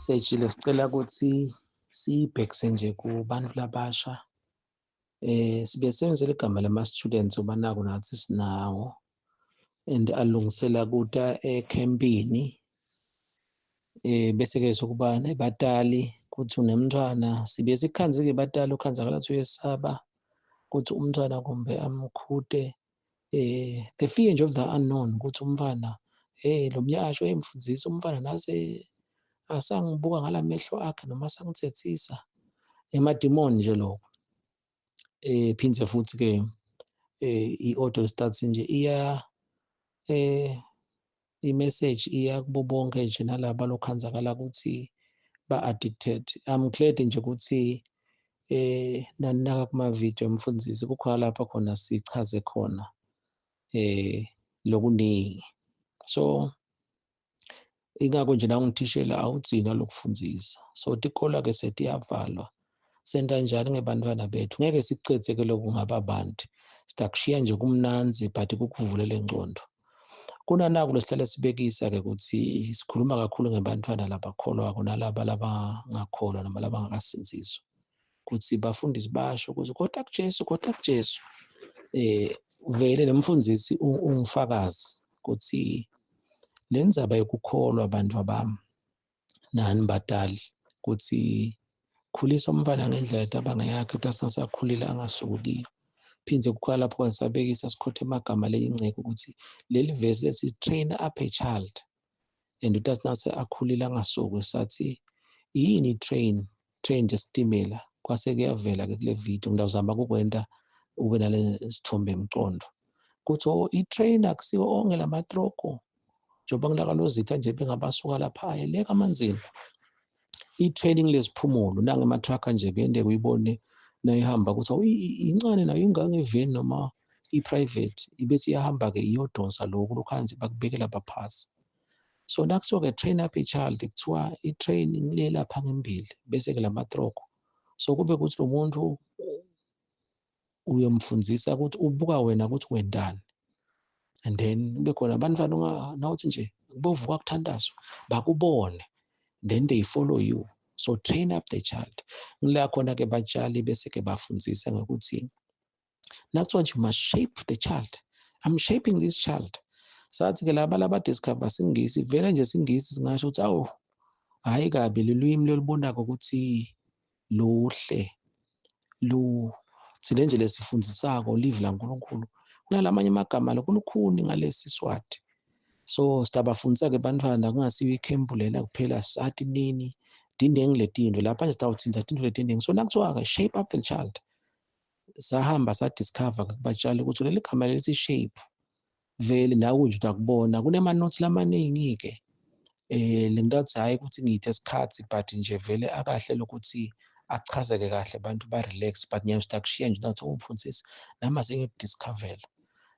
Message lesicela ukuthi siyibhekise nje kubantu labasha. Sibe sebenzisa igama lama-students ngoba naku nathi sinawo and alungisela kuta ekhempini. Bese-ke sokuba nebatali kuthi unemntwana sibe sikhanze-ke batali ukhanzakala ukuthi uyesaba ukuthi umntwana kumbe amkhute, the fear nje of the unknown ukuthi umntwana, hey, lo mnyasho, hey mfundisi, umntwana nase asangibuka ngalamehlo akhe noma asangithethisa, emadimoni nje lokho. Phindze futhi ke i-audio start nje iya i-message iya kubo bonke nje nalaba lokhanzakala ukuthi ba-addicted. I'm glad nje ukuthi naninaka kuma-video mfundisi, kukhona lapha khona sichaze khona lokuningi. So ingakho nje nawungithishela awugcina lokufundzisa. So tikolo-ke setiyavalwa, senta njani ngebantwana bethu? Ngeke sikucedze-ke lokhu ngaba bantu, sitakushiya nje kumnandzi but kukuvulela ingcondo. Kunanaku lesihlale sibekisa-ke ukuthi sikhuluma kakhulu ngebantwana labakholwako nalaba labangakholwa noma labangakasindziswa, kutsi bafundisi basho ukuthi kodwa kuJesu, kodwa kuJesu. Vele nemfundisi ungufakazi kutsi le ndzaba yokukholwa, bantu bami nani batali, kutsi khulisa umntfwana ngendlela tabanga yakhe ukuthi asasakhulile angasuki kiyo. Phindze kukhona lapho kwasabekisa sikhothe emagama leyingceke ukuthi leli verse lethi "train up a child and uthi nase akhulile angasuki", sathi yini train? Train nje sitimela. Kwase kuyavela ke kule video, ngiyazama ukukwenta ube nale sithombe emcondo kuthi oh, i-train akusiwo onke lamatroko njengoba nginakalozitha nje bengabasuka lapha ayeleka amanzini. I-training lesiphumulo nangema-truck nje kuyenteka uyibone nayihamba ukuthi awu, incane nayo ingangeveni noma i-private, ibese iyahamba-ke iyodonsa lokhu lokhanzi bakubekela baphasi. So nakuthiwa-ke "train up a child", kuthiwa i-training le lapha ngembili, bese-ke lamatroko. So kube kuthi lo muntu uyomfundzisa ukuthi ubuka wena ukuthi wendani, and then kube khona abantwana nawuthi nje kubovuka kuthandazwa bakubone, then they follow you. So train up the child, ngila khona-ke batshali bese-ke bafundzisa ngokuthi nakuthiwa nje you must shape the child, I'm shaping this child. Sathi-ke laba laba-discover siNgisi, vele nje siNgisi singasho ukuthi awu, hhayi kabi lelwimi lolubonako ukuthi luhle lu thina nje lesifundzisako livi laNkulunkulu, kunalamanye amagama lokulukhuni ngalesi Swati. So sitabafundisa-ke bantwana, kungasiyo ikhempu lena kuphela, sathi nini tiningi letinto lapha nje, sitawutsintsa tintfo letiningi. So nakuthiwa-ke "shape up the child", sahamba sadiscover kubatshali ukuthi leli gama lelithi "shape" vele nawe nje utakubona kunema-notes lamaningi-ke. Le nto athi hhayi ukuthi ngiyithe isikhathi, but nje vele akahle lokuthi achazeke kahle, abantu ba-relax, but ngiyaye sitakushiya nje nathi umfundisi nami asengikudiscovela.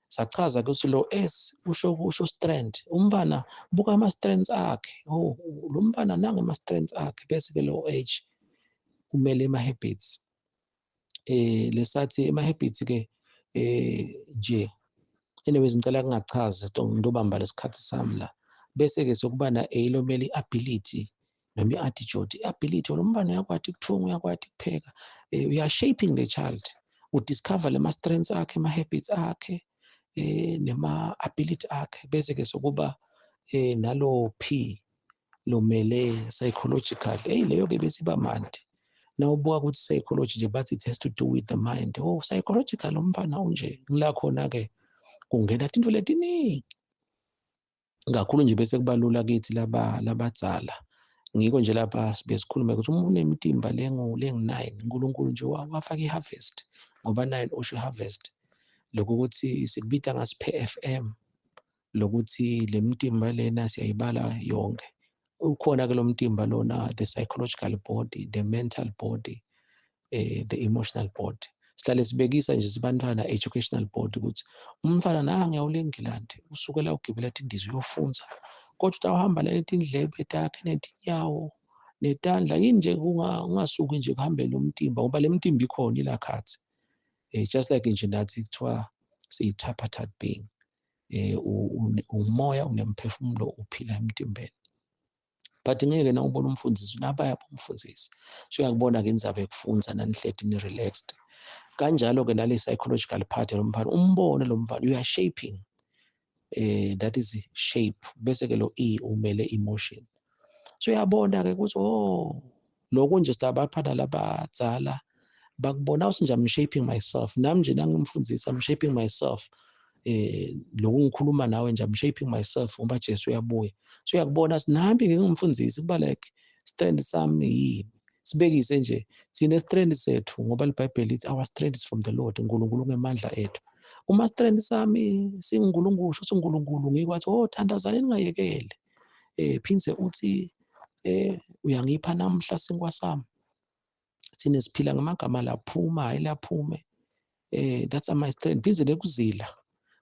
Sachaza ukuthi lo S usho strength, umntwana buka ama-strengths akhe, oh, lo mntwana nange ama-strengths akhe, bese-ke lo H umele ama-habits. Lesathi ama-habits ke nje, anyways, ngicela kungachazi ngitobamba lesikhathi sami la. Bese-ke sokuba na A lomele i-ability noma i-attitude. I-ability, lo mntwana uyakwati ukuthunga, uyakwati ukupheka. We are shaping the child, udiscover lama-strengths akhe, ama-habits akhe, nema-ability akhe. Bese-ke sokuba nalo P lomele psychological. Hey, leyo-ke bese iba mandi nawubuka ukuthi psychology nje bathi it has to do with the mind. Oh, psychological umfana unje, ngila khona-ke kungena tintfo letiningi kakhulu nje, bese kuba lula kithi laba labadzala. Ngiko nje lapha sibe sikhuluma ukuthi uma unemitimba lengu-nine, uNkulunkulu nje wafaka i-harvest, ngoba nine usho i-harvest, lokhu ukuthi sikubita ngasiphe FM lokuthi le mtimba lena siyayibala yonke. Ukhona-ke lo mtimba lona, the psychological body, the mental body, the emotional body. Sihlale sibekisa nje sibantwana educational body ukuthi umntwana nange ule Engilandi usukela ugibela tindiza uyofunza, kodwa utawuhamba tindlebe takhe netinyawo netandla yini nje, ungasuki nje kuhambele umtimba, ngoba le mtimba ikhona ilakhathi. Just like nje nathi kuthiwa siyi-tripartite being, umoya unemphefumulo uphila emtimbeni. But ngeke na ubona umfundisi nabaya bomfundisi. So uyakubona ke indzaba yekufundza nanihleti ni relaxed. Kanjalo ke nale psychological part yalomfana, umbone lo mfana, you are shaping, that is shape. Bese ke lo E umele emotion. So uyabona ke ukuthi, oh, lokhu nje sitabaphatha labadzala bakubona uthi nje, "I'm shaping myself." Nami nje nangimfundisa, I'm shaping myself. Lokhu ngikhuluma nawe nje, I'm shaping myself ngoba Jesu uyabuya. So uyakubona sinami ngingumfundisi kuba like strength sami yini. Sibekise nje thina strength sethu, ngoba iBhayibheli lithi our strength is from the Lord, uNkulunkulu ngemandla ethu. Uma strength sami singuNkulunkulu, sho uNkulunkulu ngikwathi, oh, thandazani ningayekeli. Phindze uthi uyangipha namhla sinkwa sami. Thina siphila ngamagama laphuma, hayi laphume. That's my strength. Phindze nekuzila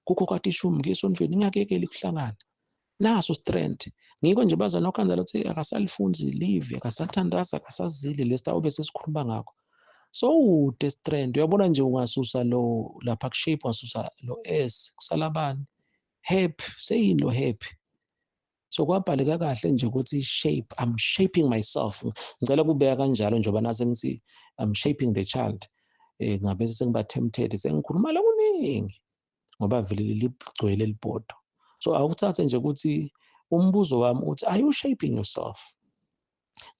kukho kwathi ishumi ngesontweni ningakekeli kuhlangana naso strength. Ngiko nje bazana okhanza lokuthi akasalifunzi live, akasathandaza, akasazili lesitawube sesikhuluma ngakho. So ude strength, uyabona nje, ungasusa lo lapha ku shape, ungasusa lo S, kusala bani? Happy. Seyini lo happy? So kwabhaleka kahle nje ukuthi shape, I'm shaping myself. Ngicela kubeka kanjalo njengoba nase ngithi I'm shaping the child, ngabe sengiba tempted, sengikhuluma lokuningi ngoba vele ligcwele libhodo. So awuthathe nje ukuthi umbuzo wami uthi, are you shaping yourself?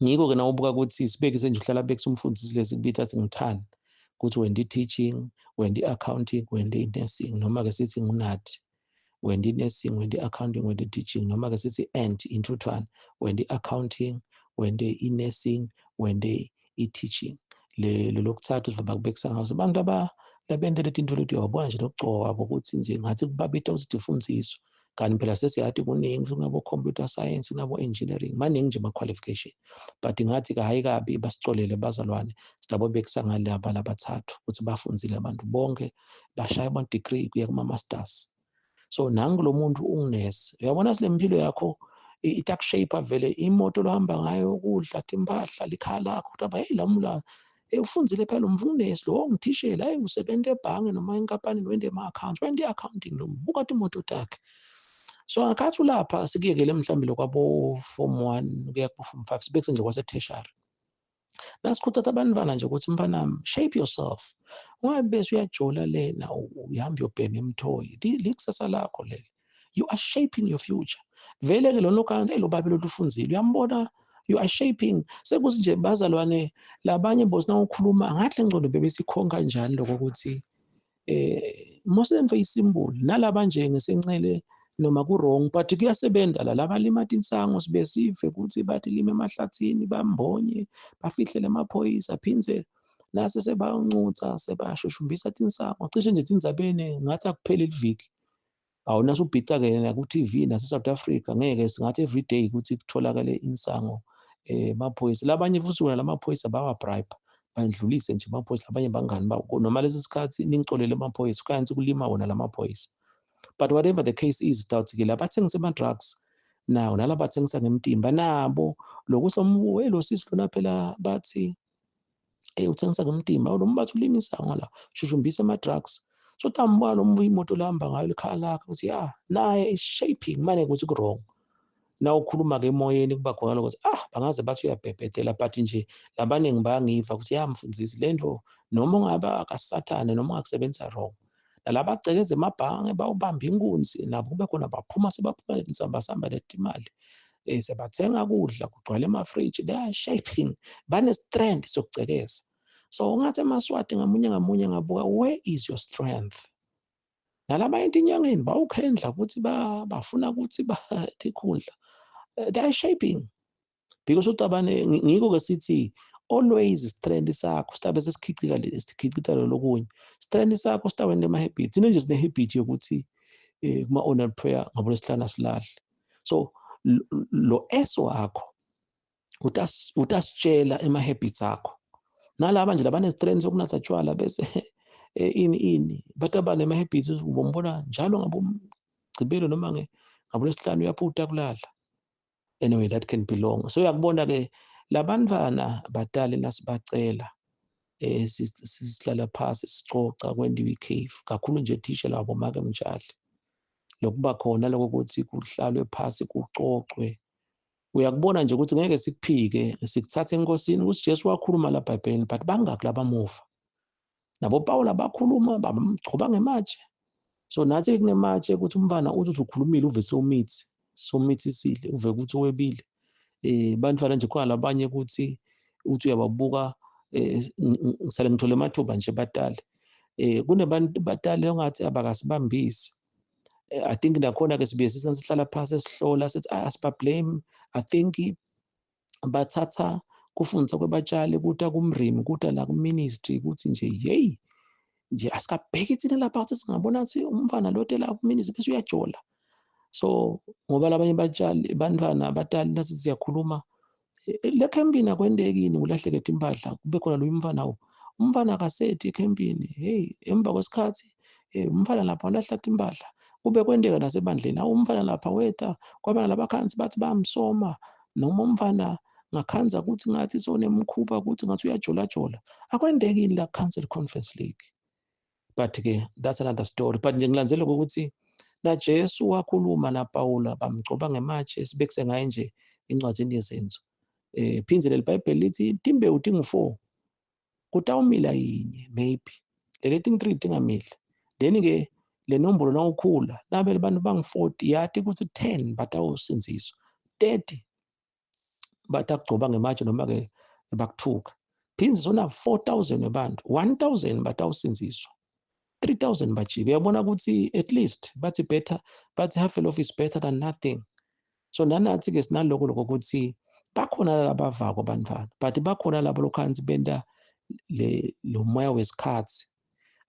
Ngiko ke nawubuka ukuthi sibekise nje uhlala bekisa umfundisi lesi kubitha athi ngithani ukuthi wenda i-teaching, wenda i-accounting, wenda i-nursing, noma ke sithi ngunathi wenda i-nursing, wenda i-accounting, wenda i-teaching, noma ke sithi and intuthwane, wenda i-accounting, wenda i-nursing, wenda i-teaching. Le lokuthathu sizoba kubekisa ngaso abantu aba labente letinto leti. Uyabona nje nokugcoka kwabo ukuthi nje ngathi kubabita ukuthi tifundziswa, kanti phela sesiyati kuningi, kunabo computer science, kunabo engineering, maningi nje ama-qualification. But ngathi hhayi kabi, basicolele bazalwane, sidabobekisa ngalaba labathathu ukuthi bafundzile abantu bonke, bashaya ama-degree kuya kuma-masters. So nangu lo muntu ungunesi, uyabona sile mpilo yakho itakushape vele, imoto lohamba ngayo, ukudla, timpahla, likhaya lakho, kuthiwa hey, lamula ufundzile phela umfunesi lo, ongithishela, hey, usebenza ebhange noma enkampanini, wente ema-accounts, wente i-accounting lo, buka timoto takhe. So ngakhathi ulapha sikuyekele mhlawumbe lokwabo form 1 kuya ku form 5, sibekise nje kwase-tertiary, nasikhuthatha abantwana nje ukuthi, mfanami, shape yourself. Ungabe bese uyajola lena, uyahamba uyobhema imthoyi, likusasa lakho leli. You are shaping your future vele ke. Lona okhanza, hey, lo babe lo ufundzile, uyambona, you are shaping. Sekuthi nje bazalwane labanye bosi ukhuluma ngathi le ngcondo bebesikhonka kanjani lokho ukuthi most lento isymbol nalaba nje ngesencele noma ku wrong, but kuyasebenza la labalima tinsango, sibe sive ukuthi bathi lima emahlathini, bambonye, bafihlele amaphoyisa, phindze nase sebancutsa, sebashushumbisa tinsango. Cishe nje tindzabeni ngathi akupheli liviki awunaso ubhica-ke naku-TV nase-South Africa, ngeke singathi everyday ukuthi kutholakale insango emaphoyisa. Labanye futhi wona lamaphoyisa bawa-bribe, bandlulise nje amaphoyisa labanye bangani babo, noma lesi sikhathi ningicolele amaphoyisa, kanti kulima wona lamaphoyisa. But whatever the case is, sitawuthi-ke labathengisa ama-drugs nawo nalabathengisa ngemtimba nabo lokuthi lo sisi lona phela bathi uthengisa ngemtimba lo, bathi ulima insango la, shushumbisa ama-drugs. So tambona lo imoto lahamba ngayo, likhaya lakhe, ukuthi ya, naye is shaping mane ukuthi ku-wrong. Na ukhuluma-ke emoyeni kuba khona lokho ukuthi ah, bangaze bathi uyabhebhedela, but nje labaningi bayangiva ukuthi ya, mfundisi, lento noma ungabe akasathane noma ungakusebenzisa wrong. Nalaba bagcekeza emabhange, bawubamba inkunzi nabo, kube khona baphuma, sebaphuma insambasamba letimali, sebathenga kudla kugcwele emafriji. They are shaping, bane-strength sokugcekeza. So ungathi emaSwati ngamunye ngamunye ngabuka, where is your strength? Nalabanye etinyangeni bawukhendla ukuthi bafuna ukuthi bathikhundla, they are shaping because ucabane. Ngiko ke sithi always strength sakho sitabe sesikhicika sikhicita lokunye. Strength sakho sitawenta ema-habits. Thina nje sine-habit yokuthi kuma-online prayer ngabo lesihlanu asilahle. So lo S wakho utasitshela ema-habits akho. Nalaba nje labane-strength sokunatha tshwala bese ini ini, bathi abanema-habits, ubombona njalo ngabomgcibelo noma ngabo lesihlanu uyaphuta kulala. Anyway, that can be long. So uyakubona ke labantwana, batali nasibacela sihlala phasi, sicoca, kwendiwe i-cave kakhulu nje, thisha labo make mtshali, lokuba khona lokho ukuthi kuhlalwe phasi kucocwe. Uyakubona nje ukuthi ngeke sikuphike, sikuthathe enkosini ukuthi Jesu wakhuluma la eBhayibhelini, but bangaki labamuva. Nabo Pawula bakhuluma bamgcoba ngematshe. So nathi kunematshe ukuthi umfana uthi ukhulumile uve sewumithi, sewumithisile, uve ukuthi webile. Bantwana nje khona labanye ukuthi uthi uyababuka, ngisale ngithole amathuba nje batali. Kunebantu batali ongathi abakasibambisi. I think nakhona ke sibuye sihlala phasi esihlola sithi asiba blame. I think bathatha kufundisa kwebatshali kuta kumrimi kuta la ku-ministry ukuthi nje hey nje asikabheki thina lapha ukuthi singabona ukuthi umfana lo la ku-ministry bese uyajola. So ngoba labanye batshali bantwana abatali nasi siyakhuluma le campini akwendekini kulahleke impahla kube khona lo umfana umfana akasethi ecampini, hey emva kwesikhathi umfana lapha walahla impahla kube kwendeka nasebandleni, awu umfana lapha weta kwaba labakhansi bathi bayamsoma noma umfana ngakhanza ukuthi ngathi sonemkhuba ukuthi ngathi uyajolajola, akwendekini la Council Conference League. But ke that's another story. But nje ngilandzela ukuthi na Jesu wakhuluma na Pawula bamgcoba ngematshe, sibekise ngaye nje encwadini yezenzo. Phindze leli Bible lithi timbewu tingu-4 kutawumila yinye, maybe lele ting-3 tingamili. Then ke le nombolo nawukhula nabe abantu bangu-40 yathi ukuthi 10 batawusindziswa, 30 batakugcoba ngematshe noma ke bakuthuka. Phindze sona 4000 abantu, 1000 batawusindziswa, 3000 bajike. Uyabona ukuthi at least bathi better, bathi half a loaf is better than nothing. So nanathi ke sinaloko lokho ukuthi bakhona labavako abantwana, but bakhona labo lokhansi benta le lo moya wesikhathi.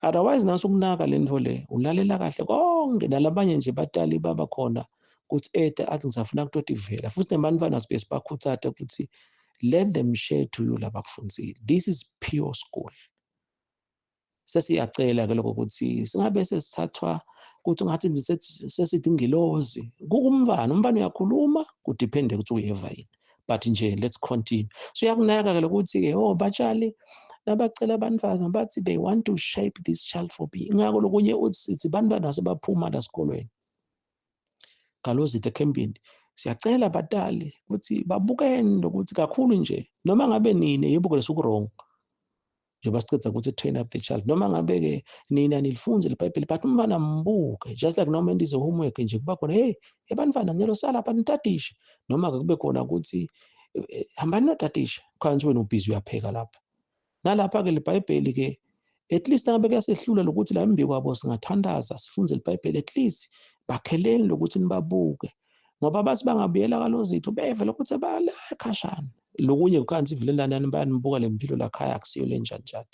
Otherwise nasukunaka lento le ulalela kahle konke nalabanye nje batali baba khona ukuthi eta athi ngisafuna kutotivela futhi nebantwana sibe sibakhuthatha ukuthi let them share to you labakufundzile. This is pure school. Sesiyacela ke lokho ukuthi singabe sesithathwa ukuthi ungathi sesithi ingilozi kukumfana, umfana uyakhuluma kudepende ukuthi uyeva yini, but nje let's continue. So uyakunaka ke lokuthi ke oh batshali nabacela abantwana bathi they want to shape this child for me. Ingakho lokunye uthi sithi bantwana sebaphuma la esikolweni galozithe ekhempini, siyacela batali ukuthi babukeni lokuthi kakhulu nje noma ngabe nine yebo ke lesuku wrong njengoba siceda ukuthi train up the child, noma ngabe ke nina nilifunze liBhayibheli, but umfana mbuke just like noma endize homework nje kuba khona hey ebantwana nyalo sala lapha nitadishe, noma ke kube khona ukuthi hambani notadisha khansi wena ubhizi uyapheka lapha nalapha ke liBhayibheli ke at least ngabe kuyasehlula lokuthi la embi kwabo singathandaza sifunze liBhayibheli, at least bakheleni lokuthi nibabuke ngoba bathi bangabuyela kalozitho beve lokuthi bala khashana lokunye kukanti vele lana bayanibuka lempilo lakhaya akusiyo le njani njani.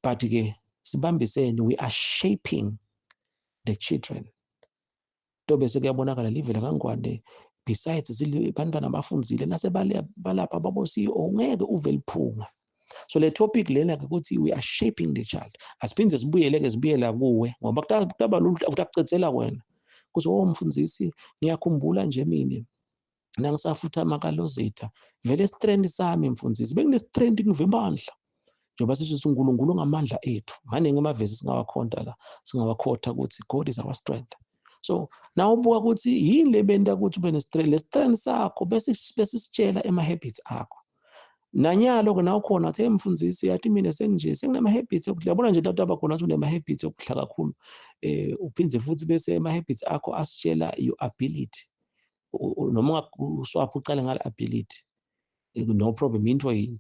But ke sibambisene, we are shaping the children. To bese kuyabonakala live lakaNgwane besides bantwana bafundzile nase balapha babo CEO ngeke uve liphunga. So le topic lena ke ukuthi we are shaping the child. Asiphinde sibuyele ke sibuyela kuwe ngoba kutaba lula utakucedzela wena kuthi oh mfundisi ngiyakhumbula nje mina nangisafutha amakalozitha vele strength sami mfundisi bekune strength ngivimba njengoba sisho uNkulunkulu ngamandla ethu. Maningi amavesi singawakhonta la, singawakhotha ukuthi God is our strength. So nawubuka ukuthi yini le benta ukuthi ube ne-strength, le strength sakho bese sitshela ema-habits akho. Nanyalo ke nawukhona athi mfundisi yathi mina senginje senginama-habits okudla, yabona nje lento abakhona athi unema-habits okudla kakhulu, uphinde futhi bese ama-habits akho asitshela your ability, noma uswapha ucale ngale ability no problem into yini.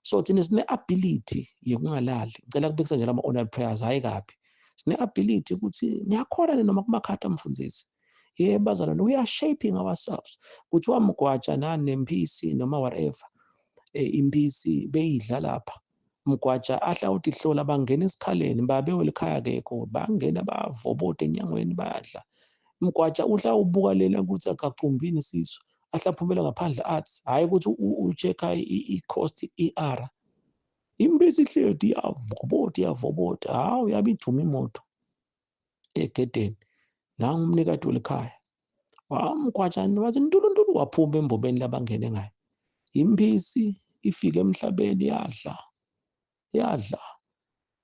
So thina sine-ability yokungalali, ngicela kubekisa nje lama-online prayers, hhayi kabi, sine-ability ukuthi ngiyakhona noma kumakhadi amfundisi. Yebo bazalwane, we are shaping ourselves. Kuthiwa mgwaja nani nempisi noma whatever, impisi beyidla lapha mgwaja ahla uthi hlola bangena esikhaleni babe welikhaya kekho, bangena bavoboda enyangweni bayadla. Mgwaja uhla ubuka lela ukuthi akacumbini isisu, ahla aphumela ngaphandle athi hhayi ukuthi u-check-a i-cost i-R. Impisi ihleli iyavoboda iyavoboda, hawu yabe iduma imoto egedeni, nangu umnikati welikhaya wamgwajani wathi ntuluntulu waphuma embobeni labangene ngayo. Impisi ifike emhlabeni yadla yadla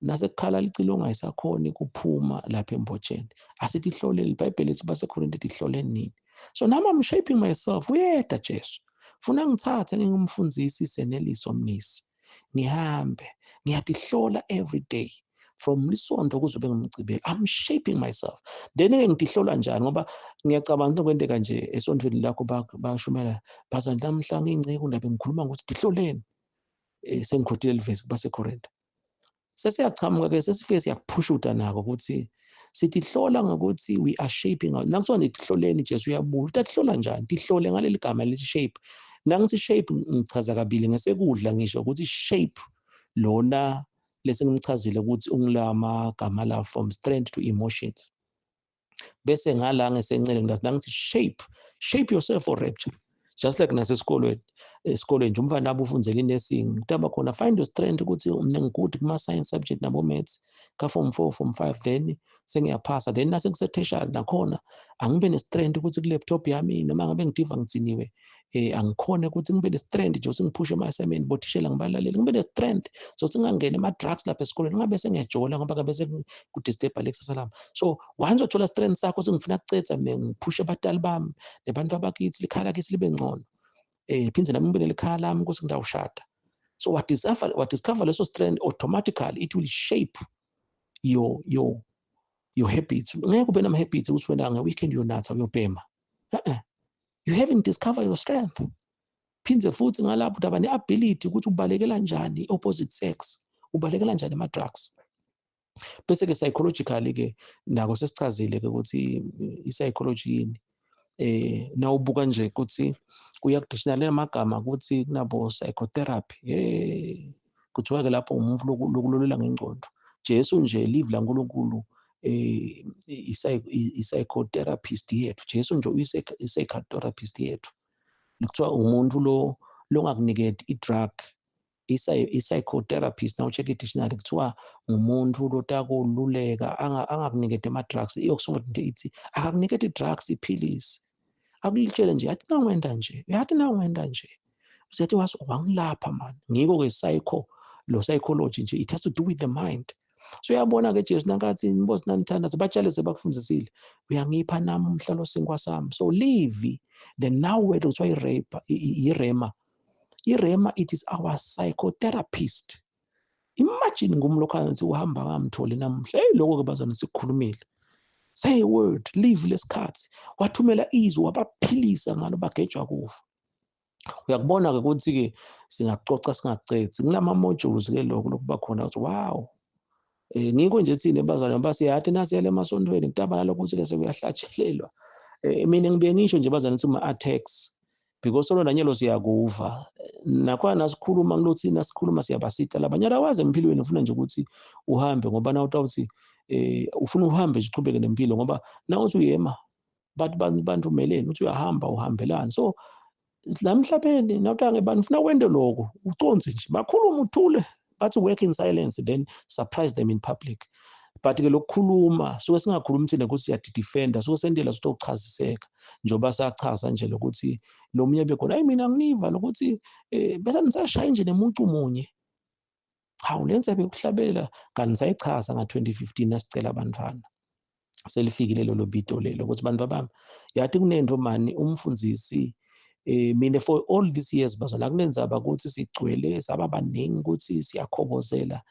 nasekukhala licilongo ayisakhoni kuphuma lapha embotsheni. Asithi ihlolele iBhayibheli lithi baseKorinte lihlole nini. So nami I'm shaping myself. Uyeda Jesu, funa ngithathe ngingumfundisi Seneliso Mnisi, ngihambe ngiyatihlola every day from lisonto kuzobe ngumgcibelo. I'm shaping myself. Then-ke ngitihlola njani? Ngoba ngiyacabanga ukuthi kwenteka nje esontweni lakho bashumela bazalwane namhla ngiyinceku ndabe ngikhuluma ngokuthi tihloleni. Sengikhothile livesi kubaseKorinte. Sesiyachamuka-ke, sesifike siyakuphushuta nako ukuthi sitihlola ngokuthi we are shaping. Nakuthiwa nitihloleni, Jesu uyabuya, utatihlola njani? Tihlole ngaleli gama lithi shape. Nangithi shape ngichaza kabili, ngesekudla ngisho ukuthi shape lona lesengimchazile ukuthi ungilamagama la from strength to emotions. Bese ngala ngesencele ngilazi nangithi shape, shape yourself for rapture. Just like nasesikolweni, esikolweni nje umfana abe ufundzela i-nursing, kutaba khona find your strength ukuthi mina ngi-good kuma-science subject nabo-maths ka-form 4, form 5, then sengiyaphasa. Then nase ngise-tertiary nakhona angibe ne-strength ukuthi ku-laptop yami noma ngabe ngidiva ngitsiniwe, angikhone ukuthi ngibe ne-strength nje ukuthi ngiphushe ama-assignment, bothishela ngibalalele, ngibe ne-strength so ukuthi ngingangeni ema-drugs lapha esikolweni, ngingabe sengiyajola ngoba ngabe sekudisturb-a lekusasa lami. So once wathola strength sakho ukuthi ngifuna kucedza mina, ngiphushe abatali bami nebantu abakithi, likhaya lakithi libe ngcono, phinde nami ngibe nelikhaya lami ukuthi ngidawushada. So what discover leso strength, automatically it will shape your habits. Ngeke ube nama-habits ukuthi wena nge-weekend uyonatha, uyobhema. You haven't discovered your strength. Phinde futhi ngalapho udaba ne-ability ukuthi ubalekela njani i-opposite sex, ubalekela njani ama-drugs. Bese-ke psychologically-ke nako sesichazile-ke ukuthi i-psychology yini. Nawubuka nje ukuthi uya ku-dictionary amagama ukuthi kunabo psychotherapy, hey, kuthiwa-ke lapho umuntu lokulolela ngengqondo. Jesu nje, live laNkulunkulu, i-psychotherapist yethu. Jesu nje uyi-psychotherapist yethu. Kuthiwa umuntu lo longakuniketi i-drug, i-psychotherapist. Nawu-check i-dictionary kuthiwa ngumuntu lotakululeka angakuniketi ama-drugs. I-Oxford nje ithi akakuniketi i-drugs, iphilisi, akulitshele nje, yathi nawungenda nje, yathi nawungenda nje, usethi wangilapha man. Ngiko-ke psycho lo psychology nje, it has to do with the mind. So uyabona-ke Jesu nakathi inbosi nanithandaza batshale sebakufundisile, uyangipha nami umhlalo sinkwa sami. So livi, the now word kuthiwa i-rape, i-rhema. I-rhema, it is our psychotherapist. Imagine ngumlokhanzi uhamba ngamtholi namuhla. Hey, lokho-ke bazwana sikukhulumile. Say a word, live lesikhathi, wathumela izwi, wabaphilisa ngalo, bagejwa kufa. Uyakubona-ke ukuthi-ke singaxoxa singacedzi kulama-modules-ke lokho lokuba khona ukuthi wow. Ngikho nje thina bazalwane ngoba siyathi nasiyele emasontweni kutaba nalokho ukuthi-ke sekuyahlatshelelwa. Mina ngibuye ngisho nje bazalwane ukuthi ma-attacks because solo nanyelo siyakuva nakhona nasikhuluma ngilothi nasikhuluma siyabasita labanye abawazi empilweni. Ufuna nje ukuthi uhambe ngoba na utawuthi ufuna uhambe nje uchubeke nempilo, ngoba na uthi uyema bathi bantu umeleni, uthi uyahamba uhambelani. So la emhlabeni nawutange bani ufuna wente lokho, uconze nje bakhuluma uthule, bathi work in silence, then surprise them in public. But ke lokukhuluma suke singakhulumi thina ukuthi siyadidefenda, suke sentela sitochaziseka njengoba sachaza nje lokuthi lo munye bekhona, hayi mina nginiva lokuthi bese nisashaya nje nemuntu munye. Hawu, le ndzebe yokuhlabelela kanti sayichaza nga-2015 nasicela abantwana. Selifikile lelo bito lelo ukuthi bantu bami yathi kunento mani umfundzisi. Mina for all these years bazona kunenzaba ukuthi sigcwele saba baningi ukuthi siyakhobozela,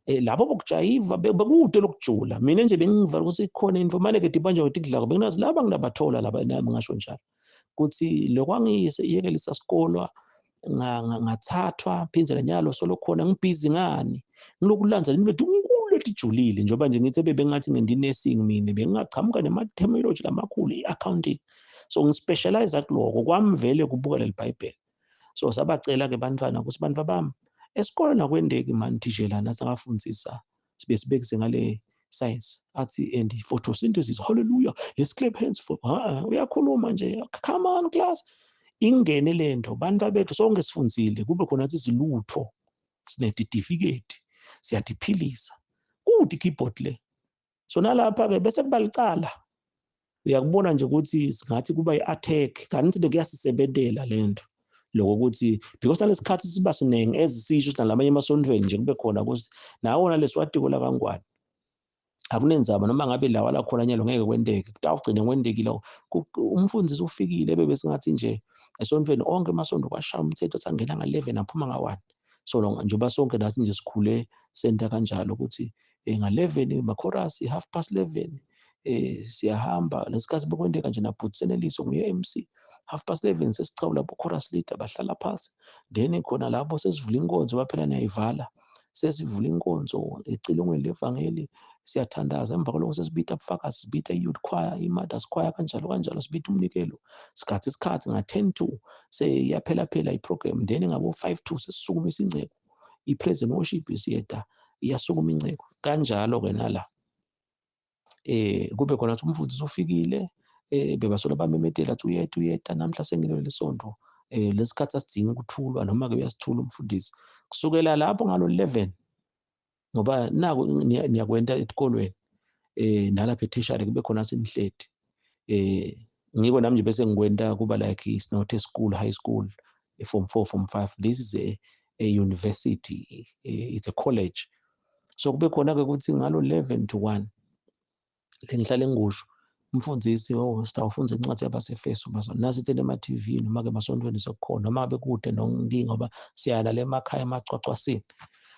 labo bokujayiva bekude lokujula. Mina nje bengiva ukuthi kukhona into manje ke dibanje ukuthi kudlako benginazi laba nginabathola laba nami ngasho njalo ukuthi lokwangiyekelisa sikolwa ngathathwa phindze nanyalo solo khona ngibhizi ngani ngilokulandza into inkulu letijulile. Njengoba nje ngithi bebengathi ngendi-nursing, mina bengingachamuka nema-terminology lamakhulu, i-accounting, so ngispecialize kuloko kwami vele kubuka leli Bhayibheli. So sabacela-ke bantwana ukuthi bantu bami esikoleni nakwendeki mani thishela nasakafundzisa sibe sibekise ngale science athi and photosynthesis, hallelujah, let's clap hands for ha. Uyakhuluma nje, come on class, ingene lento. Bantu bethu sonke sifundzile kube khona athi silutho sinetitifiketi siyatiphilisa kude i-keyboard le. So nalapha-ke bese kuba licala, uyakubona nje ukuthi singathi kuba i-attack kanti thina kuyasisebentela lento lokho ukuthi because nalesikhathi siba siningi ezisisho ukuthi nalamanye emasontweni nje kube khona ukuthi nawona lesiwatiko lakangwane. Akunendzaba noma ngabe lawa lakhona nyalo ngeke kwenteke, kutawugcine kwentekile. Umfundisi ufikile bebe singathi nje esontweni onke amasonto kwashaya umthetho athi angena nga-11 aphuma nga-1. So njengoba sonke nathi nje sikhule senta kanjalo ukuthi nga-11 makhorasi, 11:30 siyahamba. Lesikhathi bekwenteka nje nabhuti Seneliso nguye MC, 11:30 sesichawula bo-chorus leader bahlala phasi, then khona lapho sesivula inkonzo, baphela niyayivala, sesivula inkonzo ecilongweni levangeli, siyathandaza. Emva kwaloko sesibita ubufakazi, sibita i-youth choir, i-mothers choir, kanjalo kanjalo, sibita umnikelo. Sikhathi nga-10 to seyaphela phela i-program, then ngabo 5 to sesisukumisa incebo, i-praise and worship siyeda, iyasukuma incebo kanjalo-ke. Nala kube khona ukuthi umfundisi ufikile, bebasola bamemetela athi uyeta, uyeta namhla sengilo lesonto, lesikhathi asidingi ukuthulwa noma ke uyasithula umfundisi kusukela lapho ngalo 11, ngoba naku niyakwenta esikolweni nalapha e-tertiary kube khona sinihleti. Ngiko nami nje bese ngikwenta kuba like it's not a school, high school, form 4, form 5, this is a university, it's a college. So kube khona ke ukuthi ngalo 11 to 1 lengihlale ngikusho, umfundisi, oh, sitawufunda incwadi yabaseFeso nasi ithele ema-TV noma ke emasontweni sekukhona, noma bekude nonkinga ngoba siyala emakhaya emacwacwasini.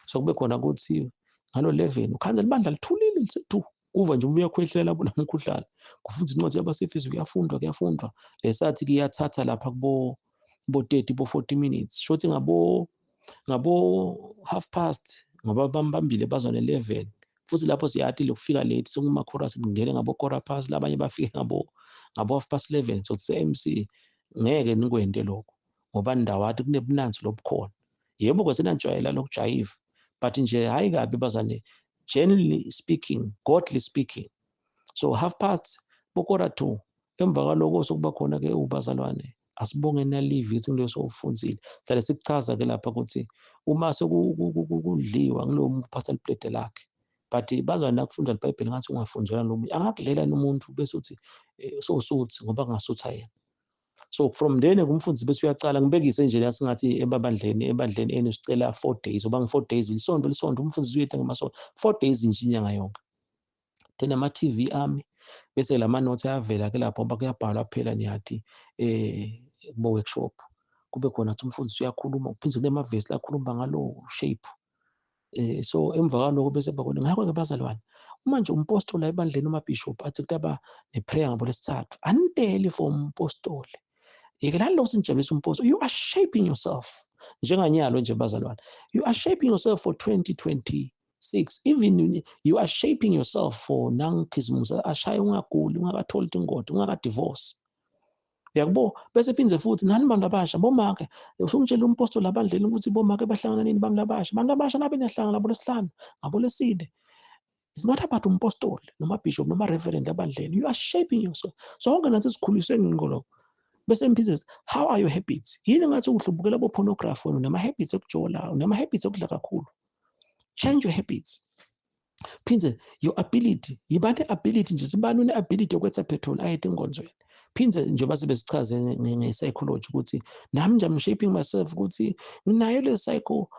So kube khona ukuthi ngalo 11 ukhanze libandla lithulile lisethu, uva nje uyakhwehlela lapho nomkhuhlane, kufunda incwadi yabaseFeso, kuyafundwa, kuyafundwa. Lesathi kuyathatha lapha kubo bo 30, bo 40 minutes, shothi ngabo half past, ngoba bambambile bazwane 11. Futhi lapho siyathi lokufika late sekuma-chorus ngene ngabo quarter past, labanye bafike ngabo 11:30. So se MC ngeke nikwente lokho ngoba ndawathi kunebunanzi lobukhona. Yebo, kwesenajwayela lokujayiva, but nje hayi kabi bazane, generally speaking, godly speaking. So half past, bo quarter to, emva kwaloko sokuba khona ke ubazalwane asibonge nalive ithi ngilo sowufundzile. Sihlale sikuchaza ke lapha ukuthi uma sekudliwa ngilowo muntu uphatha liplate lakhe, but bazwane nakufunda iBhayibheli ngathi ungafundelwa nomunye angakudlela nomuntu bese uthi sowusuthi ngoba kungasutha yena. So from then kumfundisi bese uyacala. Ngibekise nje la singathi ebabandleni, ebandleni enu sicela 4 days, oba ngi 4 days lisonto, lisonto umfundisi uyetha ngamasonto 4 days nje inyanga yonke. Then ama TV ami bese lama notes ayavela ke lapho ngoba kuyabhalwa phela, niyathi kubo workshop kube khona ukuthi umfundisi uyakhuluma, kuphinde kunemavesi lakhuluma ngalo shape. So emva kwaloko bese bakona ngakho ke bazalwane, uma nje umpostoli ebandleni uma bishop athi kutaba neprayer ngabo lesithathu, aniteli for umpostoli, yekelani lokho sinijabulisa umpostoli. You are shaping yourself njenganyalo nje bazalwane, you are shaping yourself for 2026, even you are shaping yourself for nangikhisimusi ashaye ungaguli, ungakatholi tingodo, ungakadivorce, uyakubo. Bese phindze futhi nani bantu abasha bomake, usungitshela umpostoli abandleni ukuthi bomake bahlangana nini? Bantu abasha, bantu abasha nabe niyahlangana ngabo lesihlanu, ngabo lesine. It's not about umpostoli noma bishop noma reverend abandleni, you are shaping yourself. Sonke nathi sikhuliswe ngiko lokho. Bese ngiphindze, how are your habits? Yini ngathi uhlubukela bo pornography wena, unama habits okujola, unama habits okudla kakhulu? Change your habits. Phindze your ability, yiba ne-ability nje, sibani une-ability yokwetha petrol ayethe enkonzweni. Phindze njengoba sibe sichaze nge-psychology ukuthi nami nje I'm shaping myself ukuthi nginayo le psycho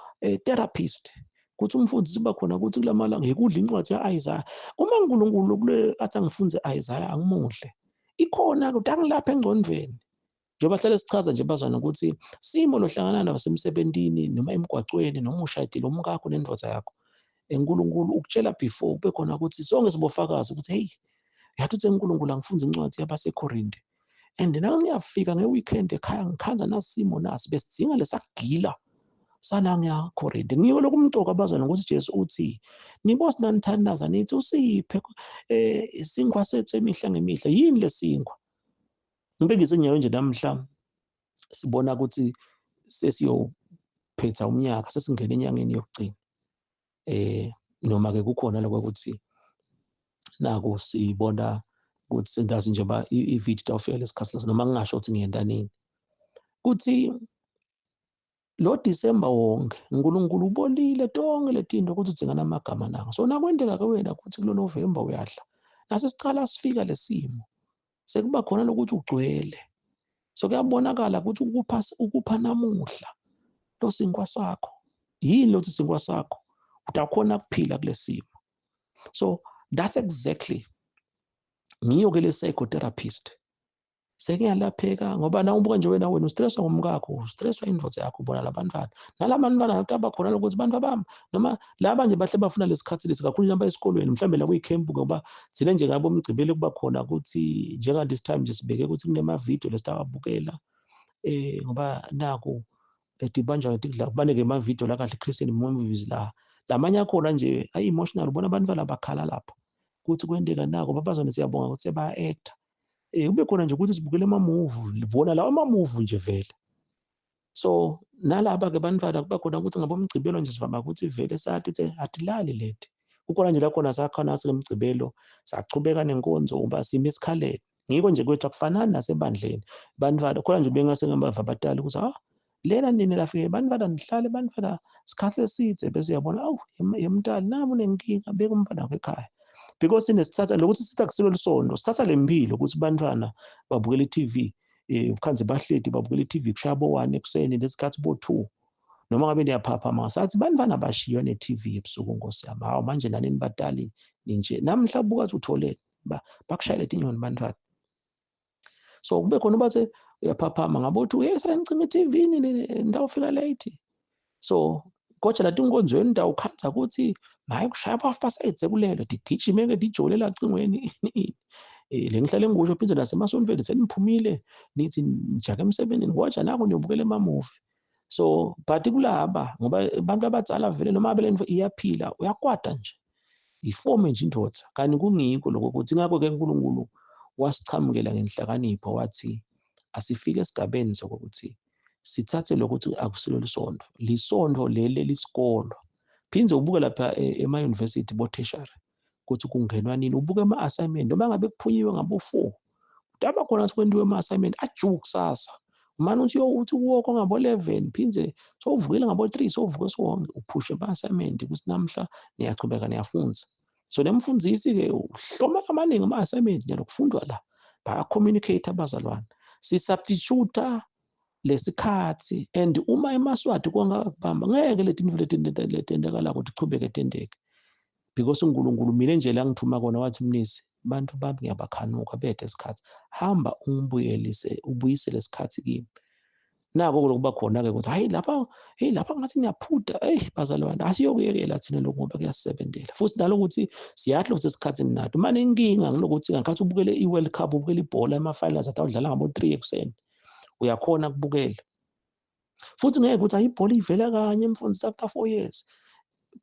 therapist, ukuthi umfundisi uba khona ukuthi kulamalanga ngikudla incwadi ya-Isaiah, uma uNkulunkulu kule athi angifunze Isaiah, angimuhle ikhona ukuthi angilapha engcondweni. Njengoba hlale sichaza nje bazwana ukuthi simo lohlangana nabasemsebentini noma emgwacweni noma ushadile, umkakho nendoda yakho, uNkulunkulu ukutshela before kube khona ukuthi sonke sibofakazi ukuthi hey, yathi uthi uNkulunkulu angifunze incwadi yabaseKorinte, and nangiyafika nge-weekend ekhaya ngikhanza nasimo nasi besidinga lesagila sana ngiyaKorinte. Ngiko lokumcoka abazwana ukuthi Jesu uthi nibosi nanithandaza nithi usiphe isinkwa sethu emihla ngemihla. Yini lesinkwa? Ngibekise nyalo nje namhla sibona ukuthi sesiyophetha umnyaka, sesingena enyangeni yokugcina, noma ke kukhona lokho ukuthi naku sibona ukuthi sendazi nje ba i-video itawufika lesikhathi, noma ngingasho ukuthi ngiyenda nini, kuthi lo December wonke uNkulunkulu ubonile tonke letinto ukuthi udzingana amagama nanga. So nakwenteka ke wena ukuthi kulo November uyadla nase sicala sifika lesimo sekuba khona lokuthi ugcwele, so kuyabonakala ukuthi ukupha namuhla lo sinkwa sakho, yini lothi sinkwa sakho, utakhona kuphila kulesimo. So That's exactly ngiyo ke le psychotherapist. Sekuyalapheka ngoba na ubuka nje wena wena ustresswa ngumkakho, ustresswa indvodza yakho, ubona labantwana nalabantwana lataba khona lokuthi bantwana bami noma laba nje bahle bafuna lesikhathi lesi kakhulu njengoba esikolweni mhlambe la kuyikhempu, ngoba thina nje ngabo umgcibelo kuba khona ukuthi njenga this time nje sibeke ukuthi kunema-video lesitawabukela ngoba naku tibanjwa ngetikudla kubaneke ema-video la kahle Christian movies la lamanye akhona nje ayi-emotional, ubona abantwana bakhala lapha kuthi kwenteka nako babazwane. Siyabonga ukuthi sebaya-acta, kube khona nje ukuthi sibukele ama-movie vona lawa ama-movie nje vele. So nalaba-ke bantwana kuba khona ukuthi ngabomgcibelo nje sivama ukuthi vele sathi tse atilali leti kukhona nje la khona sakhona ngemgcibelo sachubeka nenkonzo ngoba sime esikhaleni. Ngiko nje kwethu akufanani nasebandleni bantwana khona nje bengase ngabava abatali ukuthi ah lena nini lafike bantwana nihlale bantwana sikhathi eside, bese uyabona awu yemntali nami unenkinga, beka umfana wakho ekhaya, because sinesithatha lokuthi sithi akusilo lisondo, sithatha le mpilo ukuthi bantwana babukela i-TV, ukhanze bahleti babukela i-TV kushaya bo-1 ekuseni lesikhathi bo-2 noma ngabe niyaphaphama, sathi bantwana bashiywa ne-TV ebusuku. Nkosi yami, hawu manje nani nibatali ninje namhla buka ukuthi utholeni bakushayele tinyoni bantwana. So kube khona ubathe uyaphaphama ngabo-2, yes, ngicima i-TV ndawufika late. So kodwa lathi inkonzweni ndawukhanza ukuthi hayi kushaya 8:30 sekulelo tigijime-ke tijole lacingweni le ngihlale ngikusho phinde nasemasontweni seniphumile nithi nijake emsebenzini kodwa naku niyobukela ema-movie. So but kulaba ngoba abantu abadzala vele noma abe lento iyaphila uyakwata nje ifome nje indoda kanti kungikho lokho ukuthi ingakho-ke uNkulunkulu wasichamukela ngenhlakanipho wathi asifike esigabeni sokuthi sithathe lokuthi akusilo lisonto, lisonto leli lisikolo. Phinde ubuke lapha ema-university bo-tertiary ukuthi kungenwa nini, ubuke ama-assignment noma ngabe kuphunyiwe ngabo-4 kutaba khona kwentiwe ama-assignment aju kusasa mane uthi uthi woko ngabo-11 phindze sowuvukile ngabo-3 sowuvuke siwonke uphushe ama-assignment ukuthi namhla niyachubeka niyafunza. So nemfundisi-ke uhloma amaningi ama-assignment nyalo kufundwa la baya-communicate abazalwane si-substitute lesikhathi. And uma emaswati kwangakubamba ngeke leti ntfo letentekalako tichubeke tenteke, because uNkulunkulu mina nje la ngithuma kona wathi mnisi bantu bami ngiyabakhanuka bede isikhathi, hamba ungibuyelise ubuyisele isikhathi kimi. Nako lokuba khona-ke ukuthi hayi lapha, hey lapha ngathi ngiyaphuda. Eyi bazalwane, asiyokuyekela thina lokhu ngoba kuyasisebentela futhi nalokuthi siyadla ukuthi esikhathini nato mane inkinga ngilokuthi ngakhathi ubukele i-World Cup, ubukele ibhola ema-finals athi awudlala ngabo-3 ekuseni uyakhona kubukela futhi ngeke ukuthi ayibhola ivela kanye mfundisi after 4 years.